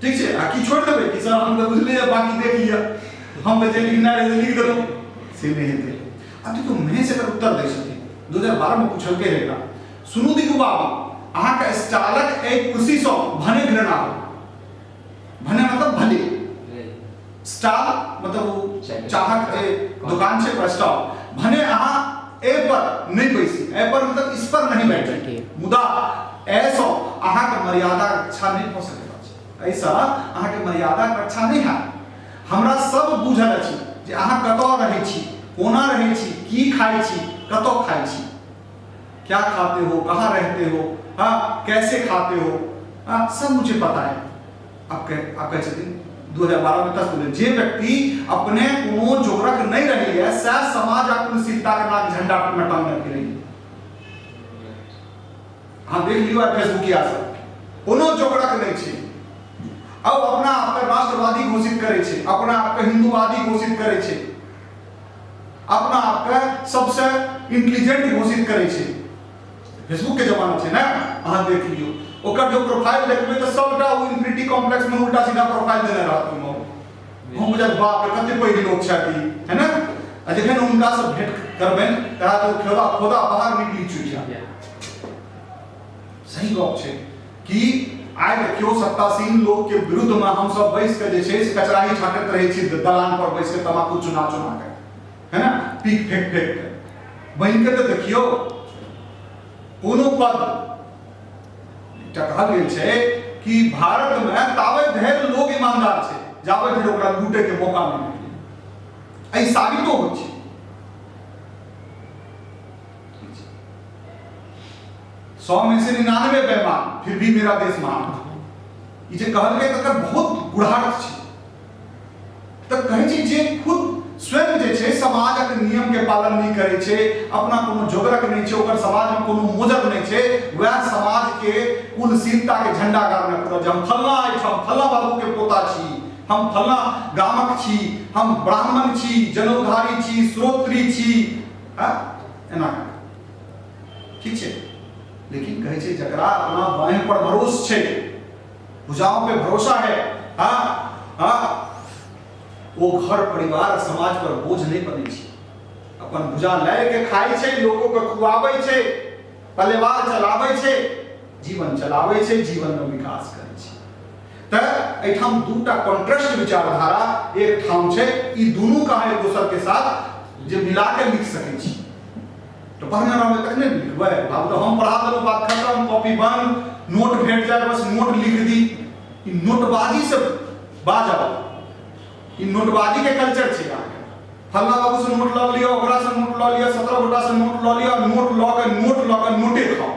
ठीक छै, आ की छोड़ि देबै कि सर हम तऽ बुझलियै, बाकी देख लिअ, हम तऽ जे लिखना रहै से लिख देलहुँ, से नहि हेतै। आब देखियौ, महेश एकर उत्तर दै छथिन। 2012 मे पुछलकै रहै एकरा, सुनू दिगू बाबू, अहाँके स्टालक एहि कुर्सीसँ भने घृणा हो, भने मतलब भले, स्टाल मतलब ओ चाहक जे दुकान छै ओकरा स्टॉल, भने अहाँ ए पर नहि बैसी, ए पर मतलब इस पर नहीं बैठी, मुदा एहिसँ अहाँके मर्यादा रक्षा नहि भऽ सकैत अछि, एहिसँ अहाँके मर्यादा रक्षा नहि हैत। हमरा सब बुझल अछि जे अहाँ कतऽ रहै छी, कोना रहै छी, की खाइ छी, कतऽ खाइ छी, क्या खाते हो, कहाँ रहते हो, हाँ कैसे खाते हो, हाँ सब मुझे पता है। अब कह आप कहै छथिन 2012 में तक बोले, जे व्यक्ति अपने कोनो जोगरक नहीं रही है सैह समाज आ कुलशीलता के नाक झंडा में टांगने फिरैया। अहाँ देख लियौ आइ फेसबुकिया सब कोनो जोगरक नहीं छै, अब अपना आपके राष्ट्रवादी घोषित करै छै, अपना आपके हिंदूवादी घोषित करै छै, अपना आपके सबसे इंटेलिजेंट घोषित करै छै। फेसबुक के जमाना छै ने, अहाँ देख लियौ ओकर जो प्रोफाइल देखबै तऽ सबटा ओ इन्फिनिटी कॉम्प्लेक्स में उल्टा सीधा प्रोफाइल देने रहत ओहिमे। हम बुझल बाप रे कते पैघ लोक छथि ई, है ने? आ जखन हुनका से भेंट करबनि तहन ओ खोदा खोदा बाहर निकली चुकिया। सही गप छै कि आइ देखियौ सत्तासीन लोक के विरुद्ध में हम सब बैस के जे छै से कचराही छाटैत रहै छी दलान पर बैस के, तमाकू चुना चुना के, है ना, पीक फेंक फेंक के। बनि के तऽ देखियौ कोनो पद। एकटा कहल गेल छै कि भारत में ताबे धरि लोग ईमानदार छै जाबे धरि ओकरा लूटे के मौका नहि भेटलै। एहि साबितो होइ छै। 100 में से 99 बेईमान, फिर भी मेरा देश महान। ई जे कहलकै तकर बहुत गूढ़ार्थ छै। तऽ कहै छै जे खुद स्वयं जे छै समाजक नियम के पालन नहि करै छै, अपना कोनो जोगरक नहि छै, ओकर समाज में कोनो मोजर नहि छै, वएह समाज के कुलशीलता के झंडा गाड़ने पड़ल जे हम फलना एहिठाम फलना बाबू के पोता छी, हम फलना गामक छी, हम ब्राह्मण छी, जनौधारी छी, श्रोत्री छी, हाँ एना। ठीक छै, लेकिन कहै छै जकरा अपना बाँहि पर भरोस छै, भुजाओं पे भरोसा है, हाँ हाँ, ओ घर परिवार समाज पर बोझ नहीं बनै छै, अपन भुजा लय के खाइ छै, लोगों के खुआबै छै, परिवार चलाबै छै, जीवन चलाबै छै, जीवन में विकास करै छै। तऽ एहिठाम दूटा कॉन्ट्रास्ट विचारधारा एक ठाम छै। ई दुनू के अहाँ एक दोसर के साथ जे मिला के लिख सकै छी। तऽ पढ़ने रहबै तखने ने लिखबै। आब तऽ हम पढ़ा देलहुँ, बात खतम, कॉपी बंद, नोट भेट जाय, बस नोट लिख दी। ई नोटबाजी से बाजब, ई नोटबाजी के कल्चर छै। अहाँके फल्ला बाबू से नोट लऽ लिअ, ओकरा से नोट लऽ लिअ, 17 गोटा से नोट लऽ लिअ, नोट लऽ के, नोट लऽ के नोटे खाउ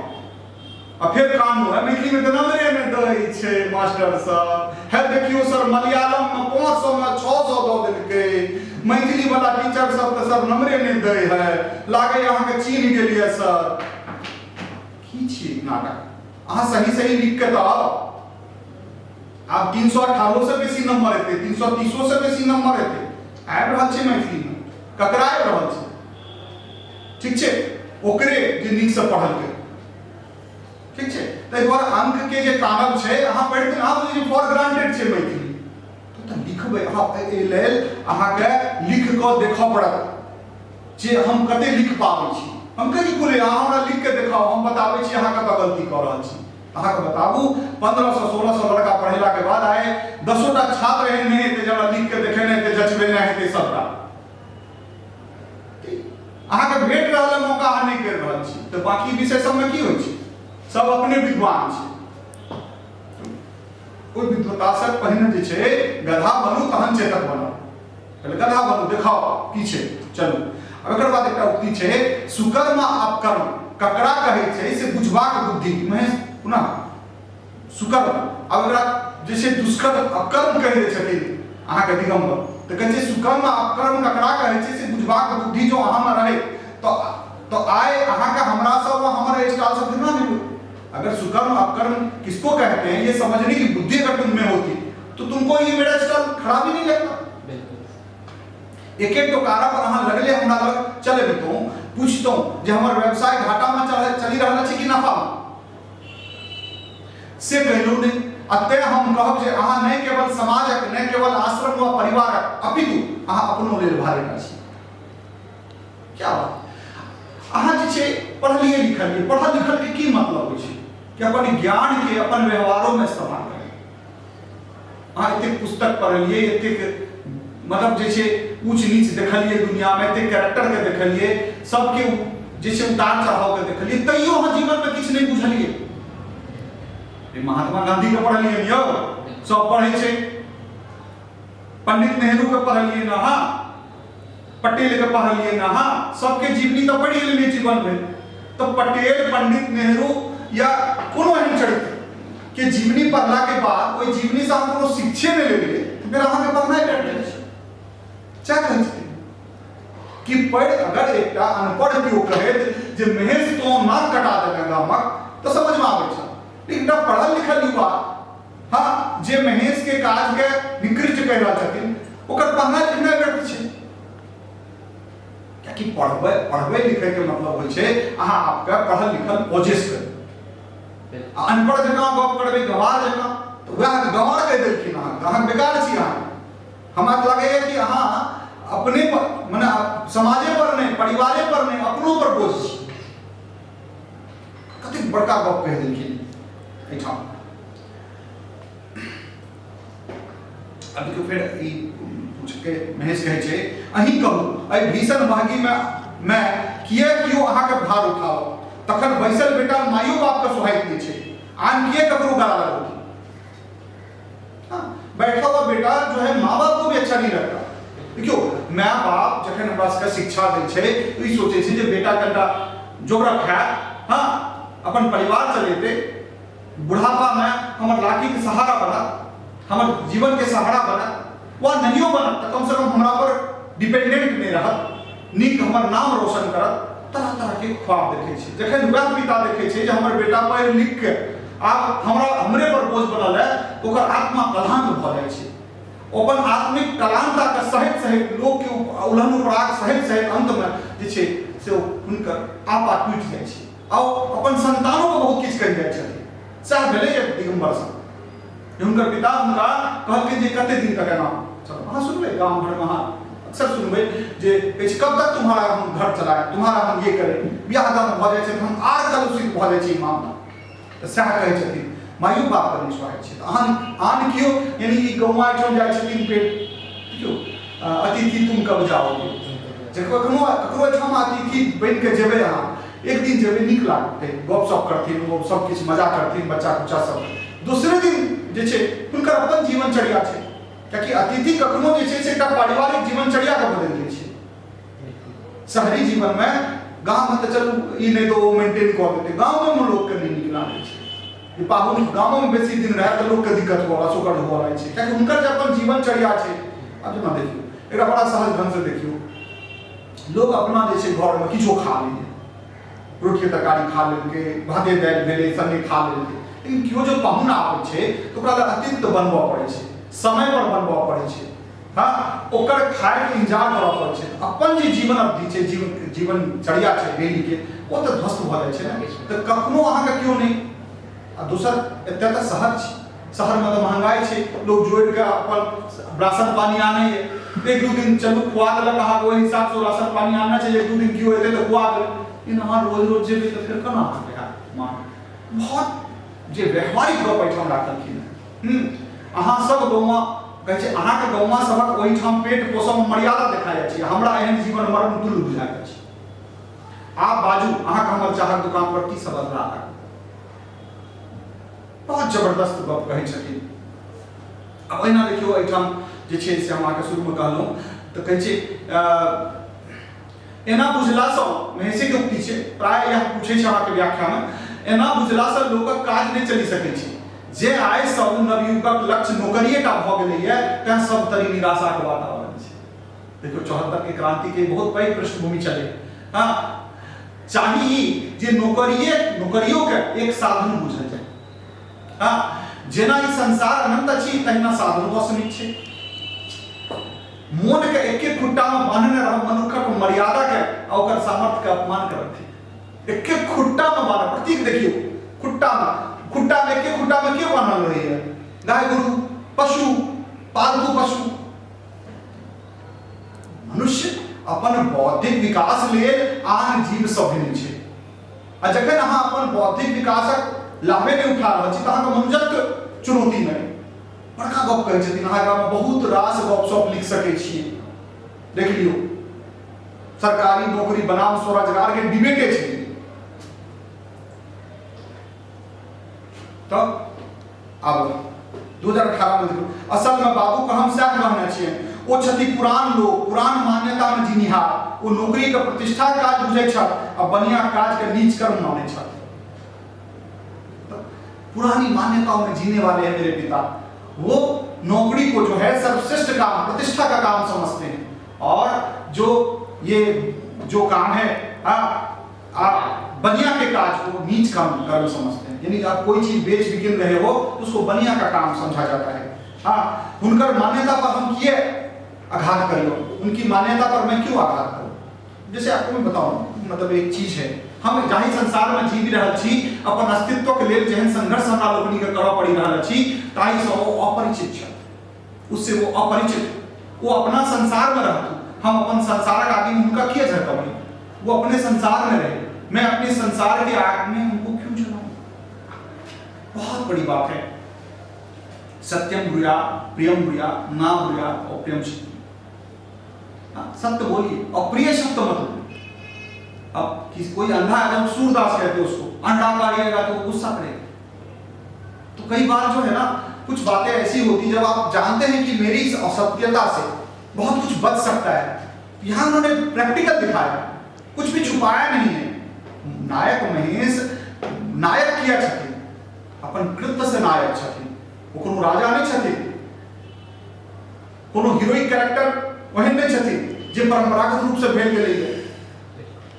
आ फेर कानू है मैथिली में तऽ नम्बरे नहि दै छै मास्टर सब। है देखियौ सर, मलयालम में 500 में 600 दऽ देलकै, मैथिली वाला टीचर सब तऽ सर नम्बरे नहि दै है, लागै अहाँके चिन्ह गेलियै सर। की छी नाटक? अहाँ सही सही लिख के तऽ आउ। आब 318 से बेसी नंबर एतै, 330 से बेसी नंबर एतै। आबि रहल छै मैथिलीमे, ककरा आबि रहल छै? ठीक छै, ओकरे जे नीकसँ पढ़लकै। ठीक छै, ताहि दुआरे अंकके जे कानब छै, अहाँ पढ़िते अहाँ बुझै फॉर ग्रांटेड छै मैथिली, तऽ लिखबै अहाँ। एहि लेल अहाँके लिख कऽ देखऽ पड़त जे हम कते लिख पाबै छी। हम कहै छी खुले, अहाँ हमरा लिख के देखाउ, हम बताबै छी अहाँ कतऽ गलती कऽ रहल छी। अहाँके बताबू, 1500 1600 लड़का पढ़ेलाके बाद आइ दसोटा छात्र एहन नहि हेतै जे हमरा लिख के देखेने हेतै, जचबेने हेतै सबटा। अहाँके भेट रहल है मौका, अहाँ नहि करि रहल छी। तऽ बाकी विषय सबमे की होइ छै? सब अपने विद्वान छै। ओहि विद्वतासँ पहिने जे छै गधा बनू, तहन चेतक बनू। पहिले गधा बनू, देखाओ की छै। चलू, आब एकर बाद एकटा उक्ति छै, सुकर्म आ अपकर्म ककरा कहै छै से बुझबाक बुद्धि। महेश पुनः सुकर्म, आब एकरा जे छै दुष्कर्म अपकर्म कहि दै छथिन अहाँके दिगम्बर। तऽ कहै छै सुकर्म आ अपकर्म ककरा कहै छै से बुझबाक बुद्धि जो अहाँमे रहै तऽ आइ अहाँके हमरा सब वा हमर स्टाल सब केना मिलू। अगर सुकर्म अपकर्म किसको कहते हैं ये समझने की बुद्धि अगर तुम में होती तो तुमको ये मेरा स्टाल खराब ही नहीं लगता। एक एक टोकारा पर अहाँ लगले हमरा लग चल अबितहुँ, पूछतहुँ जे हमर व्यवसाय घाटामे चलि रहल अछि कि नफामे, से कहलहुँ नहि। आ तें हम कहब जे अहाँ नहि केवल समाजक, नहि केवल आश्रम वा परिवारक, अपितु अहाँ अपनो लेल भारी छी। क्या बात! अहाँ जे छै पढ़लियै लिखलियै, पढ़ल लिखल के की मतलब होइ छै कि अपन ज्ञान के अपन व्यवहारोमे इस्तेमाल करी। अहाँ एतेक पुस्तक पढ़लियै, एतेक मतलब जे छै ऊँच नीच देखलियै दुनियामे, एतेक कैरेक्टरके देखलियै, सबके जे छै उतार चढ़ावके देखलियै, तैयो अहाँ जीवनमे किछु नहि बुझलियै। महात्मा गांधीके पढ़लियै यौ, सब पढ़ै छै। पंडित नेहरूके पढ़लियै ने अहाँ, पटेलके पढ़लियै ने अहाँ, सबके जीवनी तऽ पढ़ि लेलियै जीवन भरि। तऽ पटेल, पंडित नेहरू या कोनो एहन चरित्र के जीवनी पढ़ला के बाद ओहि जीवनी से अहाँ कोनो शिक्षे नहि लेलियै तऽ फेर अहाँके पढ़नाइ व्यर्थ छै। सएह कहै छथिन कि पढ़ि अगर एकटा अनपढ़ केओ कहैत जे महेश तो नाक कटा देने गामक, तऽ समझमे आबै छल। लेकिन एकटा पढ़ल लिखल युवा, हाँ, जे महेश के काज के निकृष्ट कहि रहल छथिन, ओकर पढ़नाइ लिखनाइ व्यर्थ छै। कियाकि पढ़बै पढ़बै लिखै के मतलब होइ छै अहाँ आपके पढ़ल लिखल कोशिश करू। आ अनपढ़ जकाँ गप करबै, गंवार जकाँ, तऽ वएह गंवार कहि देलखिन अहाँ, अहाँ बेकार छी। अहाँ हमरा तऽ लगैए कि अहाँ अपने पर, मने समाजे पर नहि, परिवारे पर नहि, अपनो पर बोझ छी। कतेक बड़का गप कहि देलखिन एहिठाम। अब देखियौ, फेर ई पूछ के महेश कहै छै, अहीं कहू, एहि भीषण महगीमे मे किए केओ अहाँके भार उठाओ? तखन बैसल बेटा माइयो बापके सोहाइत नहि छै, आन किए ककरो गला लगौती? हाँ, बैठा हुआ बेटा जो है माँ बाप को भी अच्छा नहीं लगता। देखियौ, माय बाप जखन हमरा सबके शिक्षा दै छै तऽ ई सोचै छै जे बेटा कनिटा जोगरक हैत, हाँ, अपन परिवार चलेतै, बुढ़ापामे हमर लाठीके सहारा बनत, हमर जीवनके सहारा बनत, वा नहियो बनत तऽ कमसँ कम हमरा पर डिपेंडेंट नहि रहत, नीक हमर नाम रोशन करत। तरह तरहके ख्वाब देखै छै। जखन वएह पिता देखै छै जे हमर बेटा पढ़ि लिख के आब हमरा हमरे पर बोझ बनल है, तऽ ओकर आत्मा कलहांत भऽ जाइ छै। ओ अपन आत्मिक कलानताके सहैत सहैत, लोकके उलहन उपराग सहैत सहैत, अन्तमे जे छै से हुनकर आपा टूटि जाइ छै आ ओ अपन संतानोके बहुत किछु कहि जाइ छथिन। सएह भेलै दिगम्बर सँ, हुनकर पिता हुनका कहलखिन जे कते दिन तक एना चलो। अहाँ सुनबै गाम घरमे, अहाँ अक्सर सुनबै जे कहै छै, कब तक तुम्हारा हम घर चलाए, तुम्हारा हम ये करें। बियाह दान भऽ जाइ छै तऽ हम आर कलुषित भऽ जाइ छै ई मामला। तऽ सएह कहै छथिन माइयो बापके नहि सोहाइ छै। तऽ आन आन केओ यानी ई गौआँ एहिठाम जाइ छथिन पेट, देखियौ, अतिथि तुम कब जाओगे, जे कखनो ककरो एहिठाम अतिथि बनि कऽ जेबै अहाँ, एक दिन जेबै नीक लागतै, गपशप करथिन ओ, सब किछु मजा करथिन बच्चा कुच्चा सब, दोसरे दिन जे छै हुनकर अपन जीवनचर्या छै, कियाकि अतिथि कखनो जे छै से एकटा पारिवारिक जीवनचर्याके बदलि दै छै। शहरी जीवनमे, गाममे तऽ चलू ई नहि तऽ ओ मेंटेन कऽ देतै, गामोमे लोकके नहि नीक लागै छै जे पाहुन गामोमे बेसी दिन रहए तऽ लोकके दिक्कत हुअ असौकर्य हुअ लागै छै, कियाकि हुनकर जे अपन जीवनचर्या छै। आब जेना देखियौ, एकरा बड़ा सहज ढङ्गसँ देखियौ, लोक अपना जे छै घरमे किछो खा लैए, रोटिए तरकारी खा लेलकै, भाते दालि भेलै सङ्गे खा लेलकै, लेकिन केओ जब पाहुन आबै छै तऽ ओकरा लए अतिरिक्त बनबऽ पड़ै छै, समयपर बनबऽ पड़ै छै, हँ, ओकर खायके इंतजार करऽ पड़ै छै। अपन जे जीवन अवधि छै, जीवनचर्या छै डेलीके, ओ तऽ ध्वस्त भऽ जाइ छै ने। तऽ कखनो अहाँके केओ नहि। आ दोसर एतऽ तऽ शहर छै, शहरमे तऽ महंगाइ छै, लोक जोड़ि कऽ अपन राशन पानी आनैए, एक दू दिन चलू खुआ देलक अहाँके, ओहि हिसाबसँ राशन पानी आनने छै, एक दू दिन केओ एतै तऽ खुआ देलक, लेकिन अहाँ रोज रोज जेबै तऽ फेर केना अहाँके हैत मांग। बहुत जे व्यवहारिक गप एहिठाम राखलखिन हँ। अहाँ सब गौआँ कहै छै, अहाँके गौआँ सभक ओहिठाम पेट पोसऽमे मर्यादा देखा जाइ छै, हमरा एहन जीवन मरण तुल्य बुझाइत अछि। आब बाजू अहाँके हमर चाहक दुकान पर की सब अधलाह लागल? बहुत जबरदस्त गप कहै छथिन। आब ओहिना देखियौ, एहिठाम जे छै से हम अहाँके शुरूमे कहलहुँ तऽ कहै छै, एना बुझलासँ, महेशेके उक्ति छै, प्राय इएह पूछै छै अहाँके व्याख्यामे, एना बुझलासँ लोकक काज नहि चलि सकै छै। जे आइ सब नवयुगक लक्ष्य नौकरिए टा भऽ गेलैए, तैँ सब तरी निराशाके वातावरण छै। देखियौ, 74 के क्रांति के बहुत पैघ पृष्ठभूमि छलै। हँ, चाही ई जे नौकरिए नौकरियोके एक साधन बुझल जाय। हँ, जेना ई संसार अनंत अछि तहिना साधनो असीमित छै। मोनके एके खुट्टामे बान्हने रहब मनुक्खक मर्यादाके आ ओकर सामर्थ्यके अपमान करब थिक। एके खुट्टामे बान्हब, प्रतीक देखियौ, खुट्टामे, खुट्टामे, एके खुट्टामे के बान्हल रहैए? गाय गोरु, पशु, पालतू पशु। मनुष्य अपन बौद्धिक विकास लेल आन जीवसँ भिन्न छै, आ जखन अहाँ अपन बौद्धिक विकासक लाभे नहि उठा रहल छी तऽ अहाँके मनुजत्व चुनौती नहि। बड़का गप कहै छथिन। अहाँ एकरामे बहुत रास गप सप लिख सकै छियै। देख लियौ, सरकारी नौकरी बनाम स्वरोजगार के डिबेटे छै। तऽ आब 2018 मे देखू, असलमे बाबूके हम सएह कहने छियनि, ओ छथि पुरान लोक, पुरान मान्यतामे जीनिहार। ओ नौकरीके प्रतिष्ठाक काज बुझै छथि आ बनिया काजके नीच कर्म मानै छथि। पुरानी मान्यताओं में जीने वाले हैं मेरे पिता, वो नौकरी को जो है सर्वश्रेष्ठ काम, प्रतिष्ठा का काम समझते हैं, और जो ये जो काम है आप बनिया के काज को नीच काम कर्म समझते हैं। यानी आप कोई चीज बेच बिकिन रहे हो तो उसको बनिया का काम समझा जाता है। हाँ, उनकर मान्यता पर हम किए आघात करियो, उनकी मान्यता पर मैं क्यों आघात करूं? जैसे आपको मैं बताऊं, मतलब एक चीज है, हम जाहि संसार में जीवि रहल छी, अपन अस्तित्व के लेल जेहन संघर्ष हमरा लोकनि के करऽ पड़ि रहल अछि, ताहिसँ ओ अपरिचित छथि, उससे वो अपरिचित। वो अपना संसार में रहतु, हम अपन संसारक आगे में हुनका किए झरकबै? वो अपने संसार में रहे, मैं अपने संसार के आग में उनको क्यों जलाऊं? बहुत बड़ी बात है। सत्यम ब्रूया प्रियम ब्रूया ना ब्रूया अप्रियम सत्यम। हाँ, सत्य बोलिए, अप्रिय शब्द मत बोलिए। अब किसी कोई अंधा है, हम सूरदास कहते हैं उसको, अंधा करिएगा तो गुस्सा करेगा। तो कई बार जो है ना, कुछ बातें ऐसी होती जब आप जानते हैं कि मेरी इस असत्यता से बहुत कुछ बच सकता है। यहाँ उन्होंने प्रैक्टिकल दिखाया, कुछ भी छुपाया नहीं है। नायक महेश नायक किया छथिन? अपन कृत्य से नायक छथिन। ओ कोनो राजा नहि छथिन, कोनो हीरोइक कैरेक्टर ओहन नहि छथिन जे परंपरागत रूप से भेल गेलैए,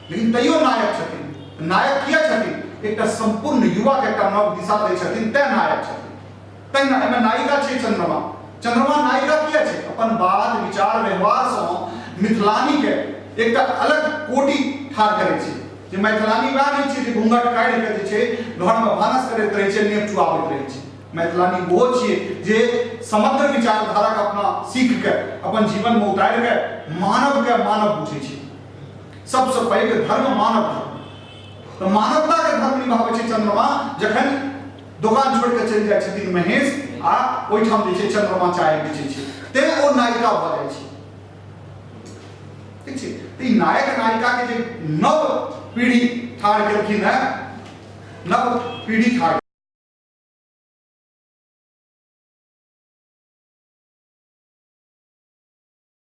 लेकिन तैयो नायक छथिन। नायक किया छथिन? एकटा संपूर्ण युवा के एकटा नव दिशा दै छथिन, तैं नायक छथिन। तहिना एहिमे नायिका छै चंद्रमा। चंद्रमा नायिका किया छै? अपन बात विचार व्यवहार सँ मिथिलानी के एकटा अलग कोटि ठाढ़ करै छै, जे मैथिलानी वएह नहि छै जे घूंघट काढ़ि के जे छै घरमे भानस करैत रहै छै, नेप चुआबैत रहै छै। मैथिलानी ओहो छियै जे समग्र विचारधाराके अपना सीख के अपन जीवनमे उतारि के मानवके मानव बुझै छै। सबसँ पैघ धर्म मानव धर्म, तऽ मानवताके धर्म निभाबै छै चंद्रमा। जखन दोकान छोड़ि कऽ चलि जाइ छथिन महेश आ ओहिठाम जे छै चंद्रमा चाय बेचै छै, तें ओ नायिका भऽ जाइ छै। ठीक छै? तऽ ई नायक नायिका के जे नव पीढ़ी ठाढ़ केलखिन हेँ, नव पीढ़ी ठाढ़।